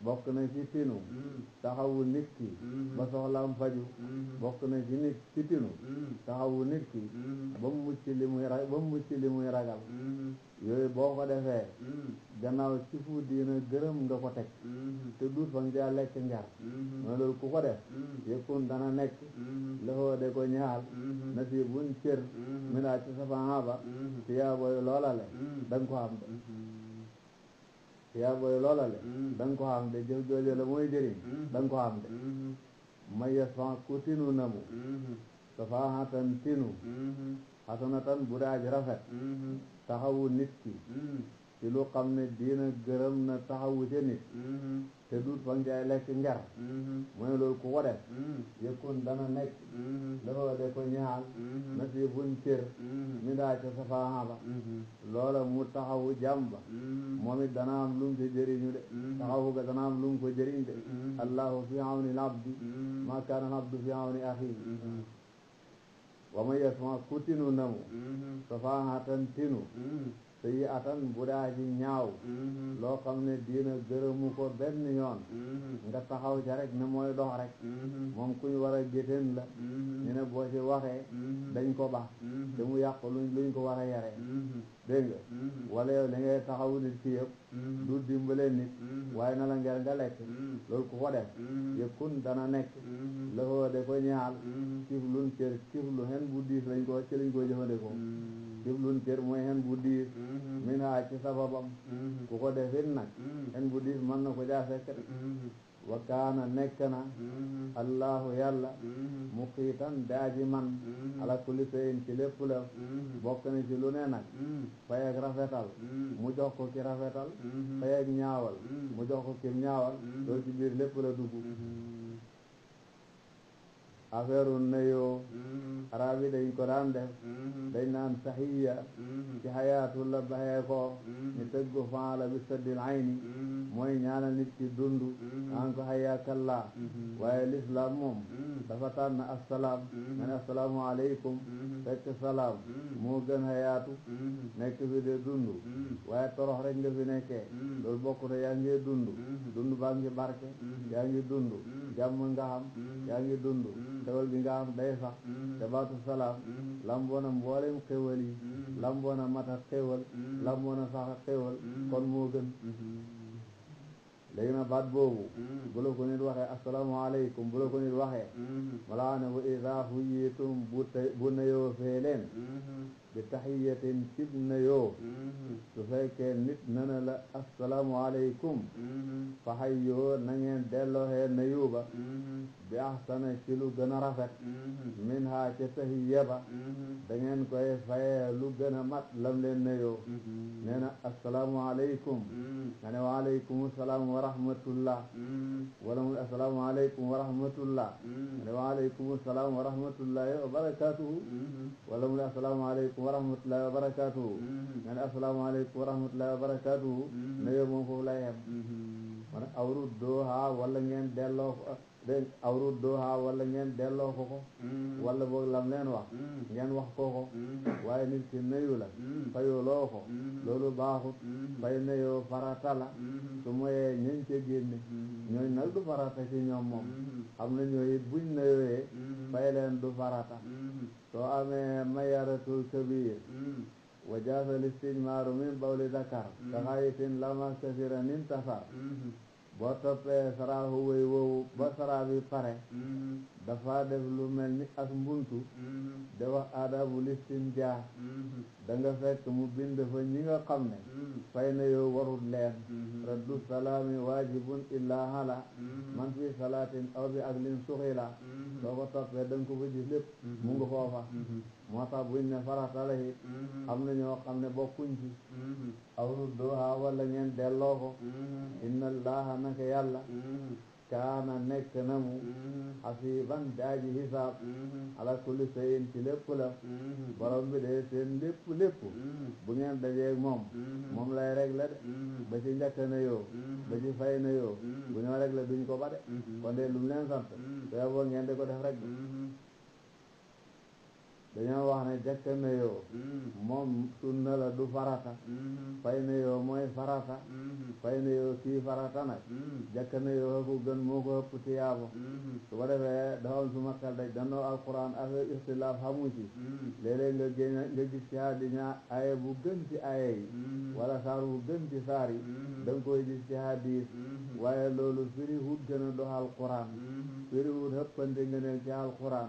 bokk na ci tinu taxawu nit ki ba soxlaam faju bokk na ci nit ci tinu taxawu nit ki ba mu mucc li muy ragal yooyu boo ko defee gannaaw ci fu diina gërëm nga ko teg te duut fa nga lekk njar mooy loolu ku ko def yëkkun dana nekk lafoo de ko ñaal nasibun cër minaa ci safaaba tiyaa booy loolale danga ko xam de tiyaa booy loolale danga ko xam de jëf jooju la mooy jëriñ danga ko xam de mayes fan ku tinu namu safaahatan tinu hasanatan bu daaj rafet taxawu nit ki ci lu xam ne diina gërëm na taxawu ca nit te duut fa njaay lekk njar mooy loolu ku ko def yëkkun dana nekk dafa de ko ñaal nasibun cër mi daa ca safaaba loola mu taxawu jàmba moom it dana am lu mu ci jëriñu de taxawu ga dana am lu mu ko jëriñ de allahu fi awni al abdi ma kaana al abdu fi awni axi wa ma yasma ku tinu namu safaahatan tinu sayi atan bu daa ji ñaaw loo xam ne diina gërëmu ko benn yoon nga taxaw ca rek ne mooy dox rek moom kuñ war a géttéen la ñu ne boo ci waxee dañ ko baax te mu yàq luñ ko war a yaree dégg nga wala yow li ngay taxawu nit ki yëpp du dimbale nit waaye na la ngeen nga lekk loolu ku ko def yëkkun dana nekk lafoo de ko ñaal kif lun cër kif lu hen bu diis lañ ko jëfandikoo kif lun cër mooy hen bu diis min haa ci sababam ku ko defit nag hen bu diis mën na ko jaa fekk wa kaana nekk na allahu yàlla muqiitan daaji man ala kulli shay'in ci lépp la bokk na ci lu ne nag fay ak rafetal mu jox ko ki rafetal fay ak ñaawal mu jox ko ki ñaawal loolu ci biir lépp la dugg affaire nuyoo arab yi dañ ko daan def dañ naan tahiya ci xayaatu la baxee ko ñu tëgg faala bi saddil ayni mooy ñaanal nit ki dund naan ko hayakallaa waaye l'islam moom dafa tànn assalaam nga ne assalaamu aleykum fekk salaam moo gën xayaatu nekk fi de dund waaye torox rek nga fi nekkee loolu bokkute yaa ngi dund baa ngi barke yaa ngi dund jàmm nga xam yaa ngi dund xewal bi nga am day sax te baatu salaam lamboona mboolem xewal yi lamboona mata xewal lamboona sax xewal kon moo gën léegi nag baat boobu bu la ko nit waxee asalaamaaleykum bu la ko nit waxee walaa ne wa idaa huyyitum bu nayoo fee leen bi tahiyatin cib nayoo su fekkee nit nana la asalaamualeykum fa hayyoo na ngeen dellooxee nayu ba bi ahsana ci lu gën a rafet min ha ca tahiya ba da ngeen koy fayee lu gën a mat lam leen nayoo nee na asalaamualeykum nga ne waaleykum salaam wa rahmatullah wala mu asalaamualeykum wa rahmatullah nga ne waaleykum salaam wa rahmatullahi wa barakatuhu wala mu asalaamualeykum wa rahmatullahi wa barakatuhu nga ne asalaamualeykum wa rahmatullahi wa barakatuhu nayoo moom foofu lay xem man awruddooha wala ngeen delloo ko dégg awruddooha wala ngeen delloo ko wala boog lam leen wax ngeen wax ko waaye nit ki nayu la fayuloo ko loolu baaxut fay nayoo farata la su moyee ñañ ca génne ñooñ nag du farata ci ñoom moom xam na ñooy it buñ nayooyee fay leen du farata soo amee mayaratul kabir wa jaasal istijmaaru min bawli dakar ka xayitin lama kasiran intasar boo toppee saraahu wéy woowu ba saraa bi pare dafa def lu mel ni ak mbuntu de wax aadabul istinjaa da nga fekk mu bind fa ñi nga xam ne fay na yow warul leen raddu salaami waajibun illaa hala man fi salaatin aw bi aklin suxila soo ko toppee da nga ko fa gis lépp mu nga foofa moo tax buñ ne farata la it am na ñoo xam ne bokkuñ ci aw rudduha wala ngeen delloo ko inna allaha naka yàlla kaana nekk na mu xasiban daaji hisaab ala kulli shay'in ci lépp la borom bi de seen lépp bu ngeen dajeeg moom lay régler de ba ci njëkk na yoo ba ci fay na yoo bu ñoo régler duñ ko ba de kon de lu mu leen sant soo boo ngeen di ko def rek dañoo wax ne jëkk na yoo moom sunna la du farata fay na yoo mooy farata fay na yoo kii farata nag jëkk na yoo ko gën moo ko ëpp tiyaabo su ko defee dafa am suma xel daj danoo alquran affaire ixtilaaf xamu ci léeg-léeg nga gis ci àddina aaya bu gën ci aaya yi wala saar bu gën ci saar yi da nga koy gis ci hadis waaye loolu firi wut gën a dox alquran firi wut xëppante ngëneel ci alquran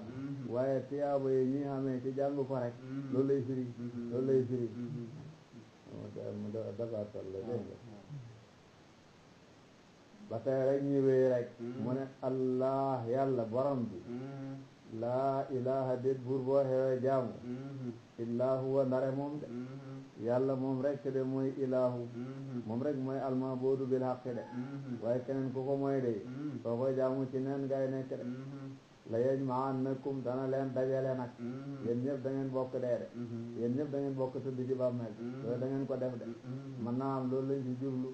waaye tiyaabo yi ñi xamee ci jàng ko rek loolu lay firi mu dabaatal la dégg nga ba tey rek ñu wéy rek mu ne allah yàlla borom bi laa ilaha déet buur boo xewee jaamu illaa huwa ndare moom de yàlla moom rek de mooy ilaahu moom rek mooy almaabuudu bil haqqi de waaye keneen ku ko mooy de soo koy jaamu ci neen ngay nekk de la yajma'annakum dana leen dajale nag yéen ñëpp da ngeen bokk dee de yéen ñëpp da ngeen bokk tëdd ci bàmmeel loolu da ngeen ko def de mën naa am loolu lañ ci jublu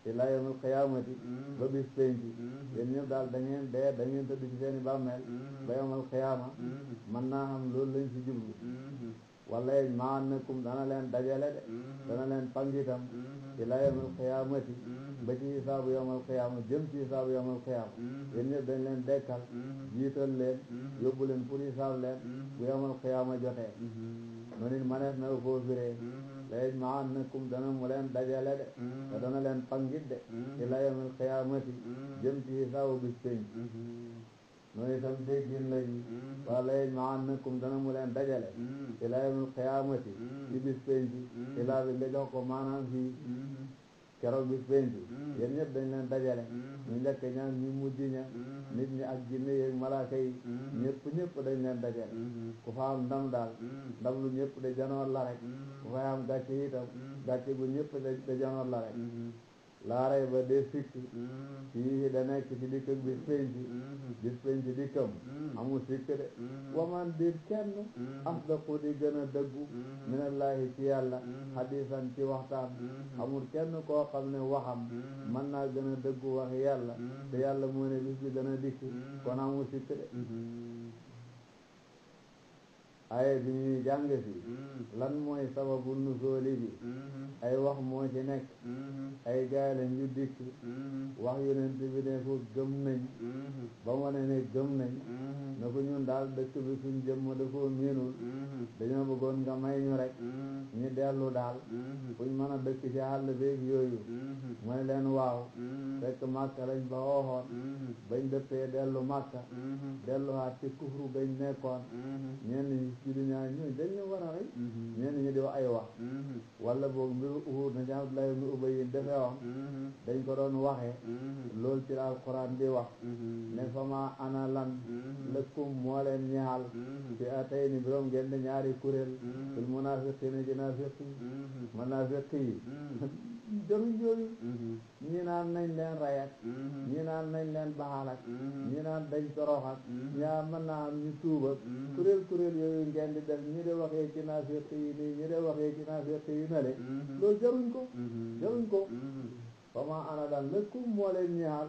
ila yawmil qiyaamati ba bis penci yéen ñëpp daal da ngeen dee da ngeen tëdd ci seeni bàmmeel ba yawmal qiyaama mën naa am loolu lañ ci jublu wala yajma'annakum dana leen dajale de dana leen pangitam ila yawmil qiyaamati ba ci hisaabu yawmal qiyaama jëm ci hisaabu yawmal qiyaama yéen ñëpp dañ leen dekkal jiital leen yóbbu leen pour hisaab leen bu yawmal qiyaama jotee noonu it manees na koo firee la yajma'annakum dana mu leen dajale de te dana leen pangit de ila yawmil qiyaamati jëm ci hisaabu bis penc noonu itam déggin lañu wala yajma'annakum dana mu leen dajale ila yawmil qiyaamati ci bis penc ilaa bi nga jox ko maanaam fii keroog bis penc yéen ñëpp dañ leen dajale ñu njëkk ñaan ñu mujj ña nit ñi ak jinne yeeg malaaka yi ñëpp dañ leen dajale ku fa am ndam daal ndam lu ñëpp de janoor la rek ku fa am gàcce itam gàcce gu ñëpp de janoor la rek laaray ba dee sikk fii da nekk ci dikk bis penc dikkam amul sikk de waman dir kenn asdaqu di gën a dëggu minallahi ci yàlla hadisan ci waxtaan amul kenn koo xam ne waxam mën naa gën a dëggu wax yàlla te yàlla moo ne bis bi gën a dikk kon amul sikk de aaya bi ñuy jàng fi lan mooy sababu nusooli bi ay wax moo ci nekk ay gaay lañ yu dikk wax yonent bi ne ko gëm nañ ba mu ne gëm nañ na ko ñun daal dëkk bi suñ jëmm da koo miinul dañoo bëggoon nga may ñu rek ñu dellu daal fuñ mën a dëkk ci àll beeg yooyu mooy leen waaw fekk Màkka lañ ba waxoon bañ dëppee dellu Màkka delluwaat ci kufru gañ nekkoon ñenn ñi ci du ñaar ñooy dañ ñu war a rey ñenn ñi di wax ay wax wala boog mbiru Uhud na ci Abdullah ibn Ubay defee wax dañ ko doon waxee loolu ci alquran di wax ne fama ana lan lëkkum moo leen ñaal fi atay ni biroom ngeen di ñaari kuréel fil munafiqina ci munafiq yi jëruñ yooyu ñi naan nañ leen rayat ñi naan nañ leen baxalak ñi naan dañ toroxak ñaa mën naa am ñu tuubak kuréel yooyu ngeen di def ñi de waxee ci naafiq yi nii ñi de waxee ci naafiq yi nale loolu jaruñ ko fama ana daan lëkkum moo leen ñaal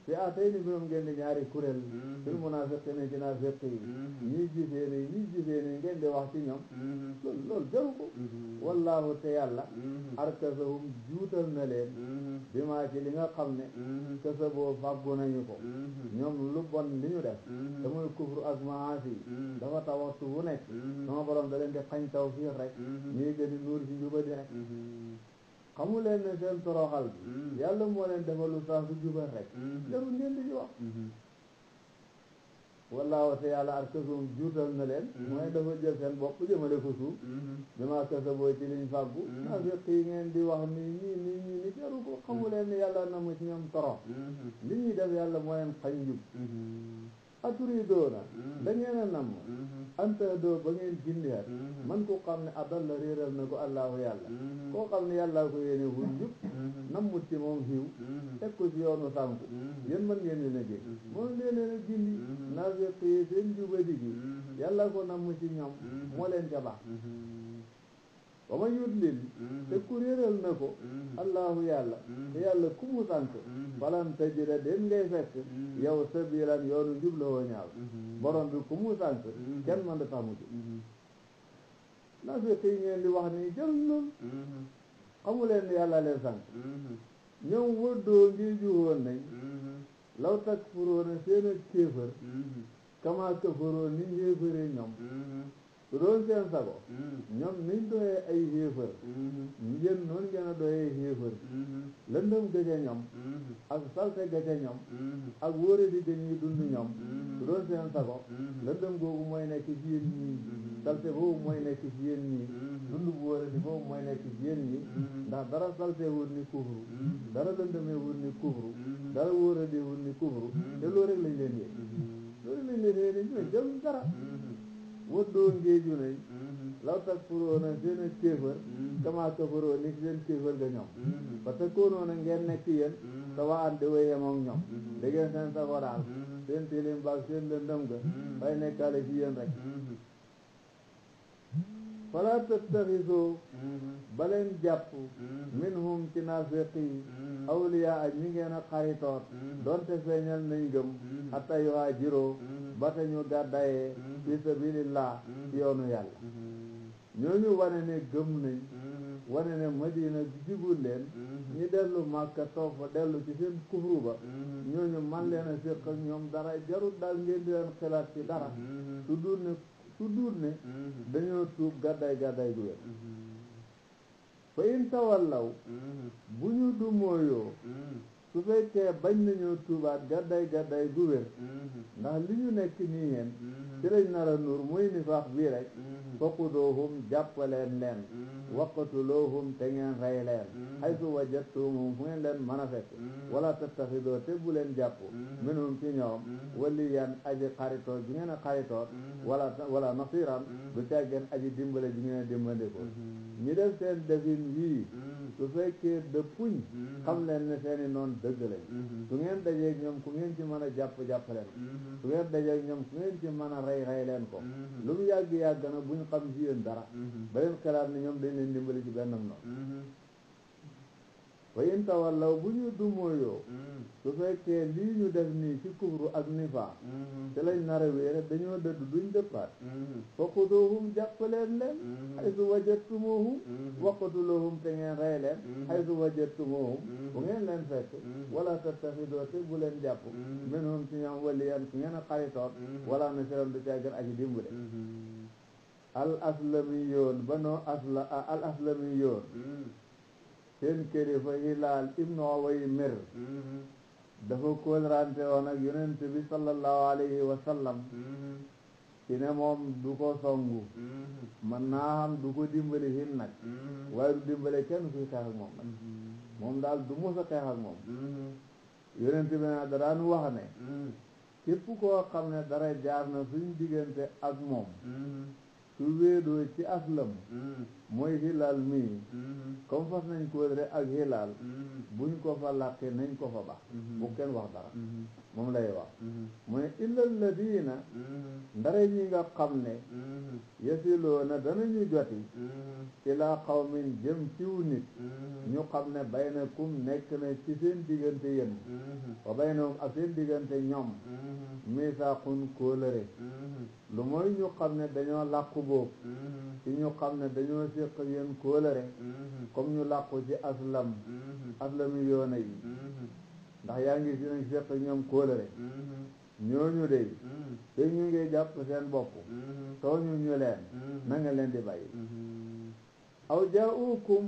fi atay ni biroom ngeen di ñaari kuréel fil munafiqina ci naafiq yi ñii gisee ni ngeen di wax ci ñoom loolu jaru ko wallahu te yàlla arkasahum juutal na leen bi maa ci li nga xam ne kasaboo fàggu nañu ko ñoom lu bon li ñu def te muy kufru ak maasi dafa tax waxtu wu nekk sama borom da leen di xañ tawfiix rek ñuy gën di nuur ci njubadi rek xamu leen ne seen toroxal bi yàlla moo leen defalu saa su jubal rek jarul ngeen di ci wax wallaahu te yàlla arkasahum juutal na leen mooy dafa jël seen bopp jëmale ko suuf bi maa kasaboo ci liñ fàggu naafiq yi ngeen di wax ni jaru ko xamu leen ne yàlla na mu ci ñoom torox li ñuy def yàlla moo leen xañ njub aturidoona da ngeen a namm anta doo ba ngeen gindihat man ko xam ne adalla réeral na ko allahu yàlla koo xam ne yàlla ko yéene wul njub nammut ci moom xiiw teg ko ci yoonu sànku yéen mën ngeen leen a gén moom leen a gindi naafiq yi seen jubadi gi yàlla ko namm ci ñoom moo leen ca baax wa ma yudlil te ku réeral na ko allahu yàlla te yàlla ku mu sànk falan tajida den ngay fekk yow sabilan yoonu njub la woo ñaaw borom bi ku mu sànk kenn mën da tax mu jub naafiq yi ngeen di wax nii jël noonu xamuleen ne yàlla leen sànk ñoom wëddoo ngir juwoon nañ law takfuroona seen ak kéefër kama kafaroo ni yéefëree ñoom su doon seen sago ñoom niñ doyee ay xéefër yéen noonu ngeen a doyee xéefër lëndëm gëca ñoom ak salte gëca ñoom ak wóore di gëñuy dund ñoom su doon seen sago lëndëm googu mooy nekk ci yéen ñii salte boobu mooy nekk ci yéen ñii dund bu wóore di boobu mooy nekk ci yéen ñii ndax dara salte wut ni kufru dara lëndëmee wut ni kufru dara wóore di wut ni kufru te loolu rek lañ leen yéen loolu lañ leen yéen ñu jël dara wëddoo ngéeju nañ law takfuroona seen a kéefër kama kafaroo ni seen kéefër ga ñoom parce que koonoona ngeen nekk yéen sa wa an di way yemoom ñoom da ngeen seen sago daal seen tilim baag seen lëndëm ga fay nekkaale ci yéen rek fala tattaxisoo baleen jàpp minhum ci naafiqi awliya ak ñi ngeen a xaritoot doonte feeñal nañ gëm hatta yuhaajiroo ba te ñu gàddayee fi sabilillah ci yoonu yàlla ñooñu wane ne gëm nañ wane ne madina jigul leen ñi dellu Màkka toog fa dellu ci seen kufru ba ñooñu man leen a séq ak ñoom dara jarul daal ngeen di leen xalaat ci dara su duur ne dañoo tuub gàdday gu wér fa in tawallaw bu ñu du mooyoo su fekkee bañ nañoo tuubaat gàdday gu wér ndax li ñu nekk nii yéen ci lañ nar a nuur muy nifaax bii rek faquduhum jàppaleen leen waqtuluhum te ngeen rey leen haysu wajadtumuhum fu ngeen leen mën a fekk wala tattaxidoo te bu leen jàpp minhum ci ñoom waliyan aji xaritoot ji ngeen a xaritoot wala nasiran du caggeen aji dimbale ji ngeen a dimbandiko ñi def seen defin wii su fekkee dëppuñ xam leen ne seeni noon dëgg lañ su ngeen dajeeg ñoom ku ngeen ci mën a jàpp leen su ngeen dajeeg ñoom ku ngeen ci mën a rey leen ko lu mu yàgg na buñ xam ci yéen dara ba leen xalaat ne ñoom dañ leen dimbali ci bennam noonu wa in tawallaw bu ñu dumóoyoo su fekkee lii ñu def nii ci kufru ak nifaa te lañ nar a wéere dañoo dëdd duñ dëppaat fa xuduuhum jàppaleen leen haysu wajadtumuhum waqtuluhum te ngeen rey leen haysu wajadtumuhum bu ngeen leen fekk wala tattaxidoo te bu leen jàpp minhum ci ñoom waliyan ku ngeen a xaritoot wala nasiran du caagan aji dimbale al aslamiyoon banoo al aslamiyoon seen kilifa Hilaal ibnu Uwaymir dafa kóolrante woon ak yonent bi sallallahu alayhi wa sallam ci ne moom du ko songu man naa xam du ko dimbali hin nag waaye du dimbale kenn kuy xeex ak moom nag moom daal du mos a xeex ak moom yonent bi nag da daan wax ne képp koo xam ne dara jaar na suñ diggante ak moom su wéedoo ci aslam mooy Hilaal mii comme fas nañ kóolre ak Hilaal buñ ko fa làqi nañ ko fa baax bu kenn wax dara moom lay wax mu ne illa alladina ndare ñi nga xam ne yasiloona danañu joti ilaa qawmin jëm ciw nit ñu xam ne baynakum nekk na ci seen diggante yéen wa baynahum ak seen diggante ñoom misaaqun kóolëre lu mooy ñu xam ne dañoo làqu boobu ci ñu xam ne dañoo séq yéen kóolëre comme ñu làqu ci aslami yoona yi ndax yaa ngi si nañ séq ñoom kóolëre ñooñu de te ñu ngi jàpp seen bopp tooñu ñu leen na nga leen di bàyyi aw jaaukum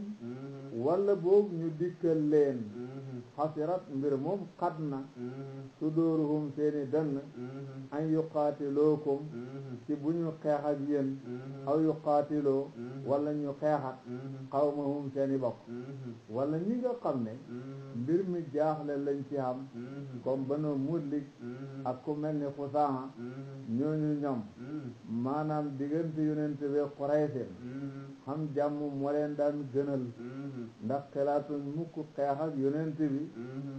walla boog ñu dikkal leen xasirat mbir moom xat na sudóoruhum seeni dënn an yuqaatilookum ci bu ñu xeex ak yéen aw yuqaatiloo wala ñu xeexat xawmahum seeni bokk wala ñi nga xam ne mbir mi jaaxle lañ ci am comme Banu Mudlik ak ku mel ni Xusaaha ñooñu ñoom maanaam diggante yonent bi Quraysin xam jàmm moo leen daan gënal ndax xelaatuñ mukk xeex ak yonent bi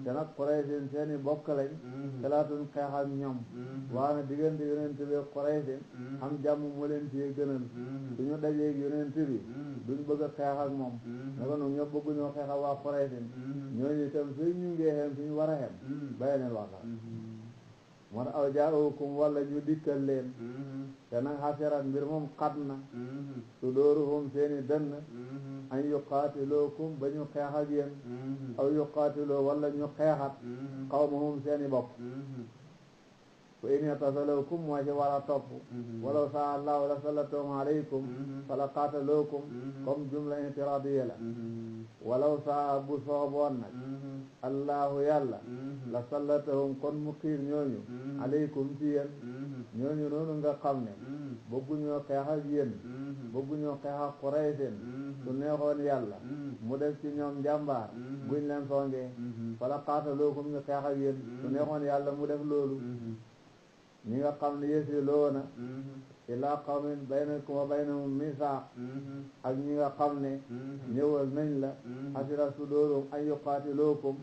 te nag Quraysin seeni bokk lañ xelaatuñ xeex ak ñoom waaye diggante yonent bi Quraysin xam jàmm moo leen ci gënal suñu dajeeg yonent bi duñ bëgg a xeex ak moom naka noonu ñoo bëgguñoo xeex ak waa Quraysin ñooñu itam suñ ñu ngee xem suñu war a xem bàyyi leen waxtaan moo tax aw jaa'ukum walla ñu dikkal leen te nag xasirat mbir moom xat na sudóoruhum seeni dënn an yuqaatilookum ba ñu xeex ak yéen aw yuqaatiloo walla ñu xeexat qawmahum seeni bokk fa in yatasalawkum moo ci war a topp walaw saa allahu la sallatahum alaykum fala qaatalookum comme jumla intiradiya la walaw saa bu sooboon nag allahu yàlla la sallatahum kon mu xiir ñooñu alaykum ci yéen ñooñu noonu nga xam ne bëgguñoo xeex ak yéen bëgguñoo xeex ak Quraysin su neexoon yàlla mu def ci ñoom njàmbaar buñ leen songee fala qaatalookum ñu xeex ak yéen su neexoon yàlla mu def loolu ñi nga xam ne yasiluuna ilaa qawmin baynakum wa baynahum misaaq ak ñi nga xam ne ñëwal nañ la xasira sudóorum an yuqaatilookum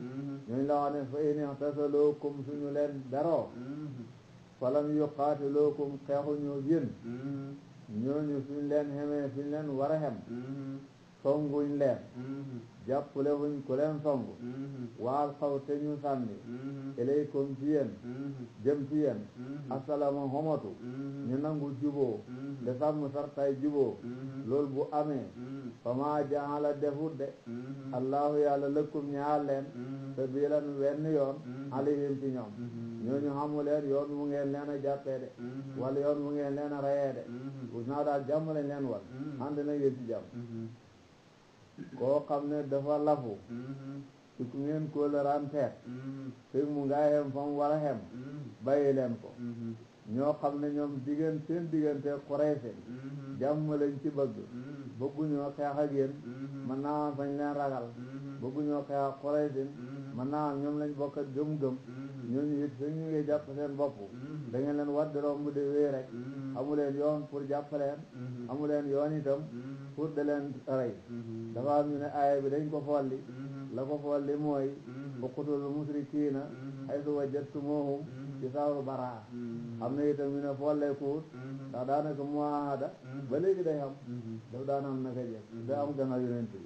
ñooñu la wax ne fa in i'tasalookum suñu leen daroo falam yuqaatilookum xeexuñu yéen ñooñu suñ leen xemee suñ leen war a xem songuñ leen jàppale wuñ ku leen song waal xaw te ñu sànni ilaykum ci yéen jëm ci yéen asalama xomatu ñu nangu juboo de sàmm sartay juboo loolu bu amee fa maa jaala defut de allahu yàlla lëkkum ñaar leen sabilan wenn yoon alayhim ci ñoom ñooñu xamu leen yoon mu ngeen leen a jàppee de wala yoon mu ngeen leen a rayee de bu naa daal jàmm lañ leen wan ànd na ngeen ci jàmm koo xam ne dafa lafu ci ku ngeen koo la ran teet fekk mu ngaa xem fa mu war a xem bàyyi leen ko ñoo xam ne ñoom seen diggante Quraysin jàmm lañ ci bëgguñoo xeex ak yéen mën naa am fañ leen ragal bëgguñoo xeex ak Quraysin mën naa am ñoom lañ bokk ak gëm-gëm ñooñu it fekk ñu ngi jàpp seen bopp da ngeen leen waddi romb de wéy rek amu leen yoon pour jàpp leen amu leen yoon itam pour de leen rey dafa am ñu ne aaya bi dañ ko folli la ko folli mooy uqtulul musrikiina haysu wajadtumuuhum ci saaru baraa am na itam ñu ne folleekuut ndax daanaka muahada ba léegi day am daf daan am naka jëkk da am gannaaw yonent bi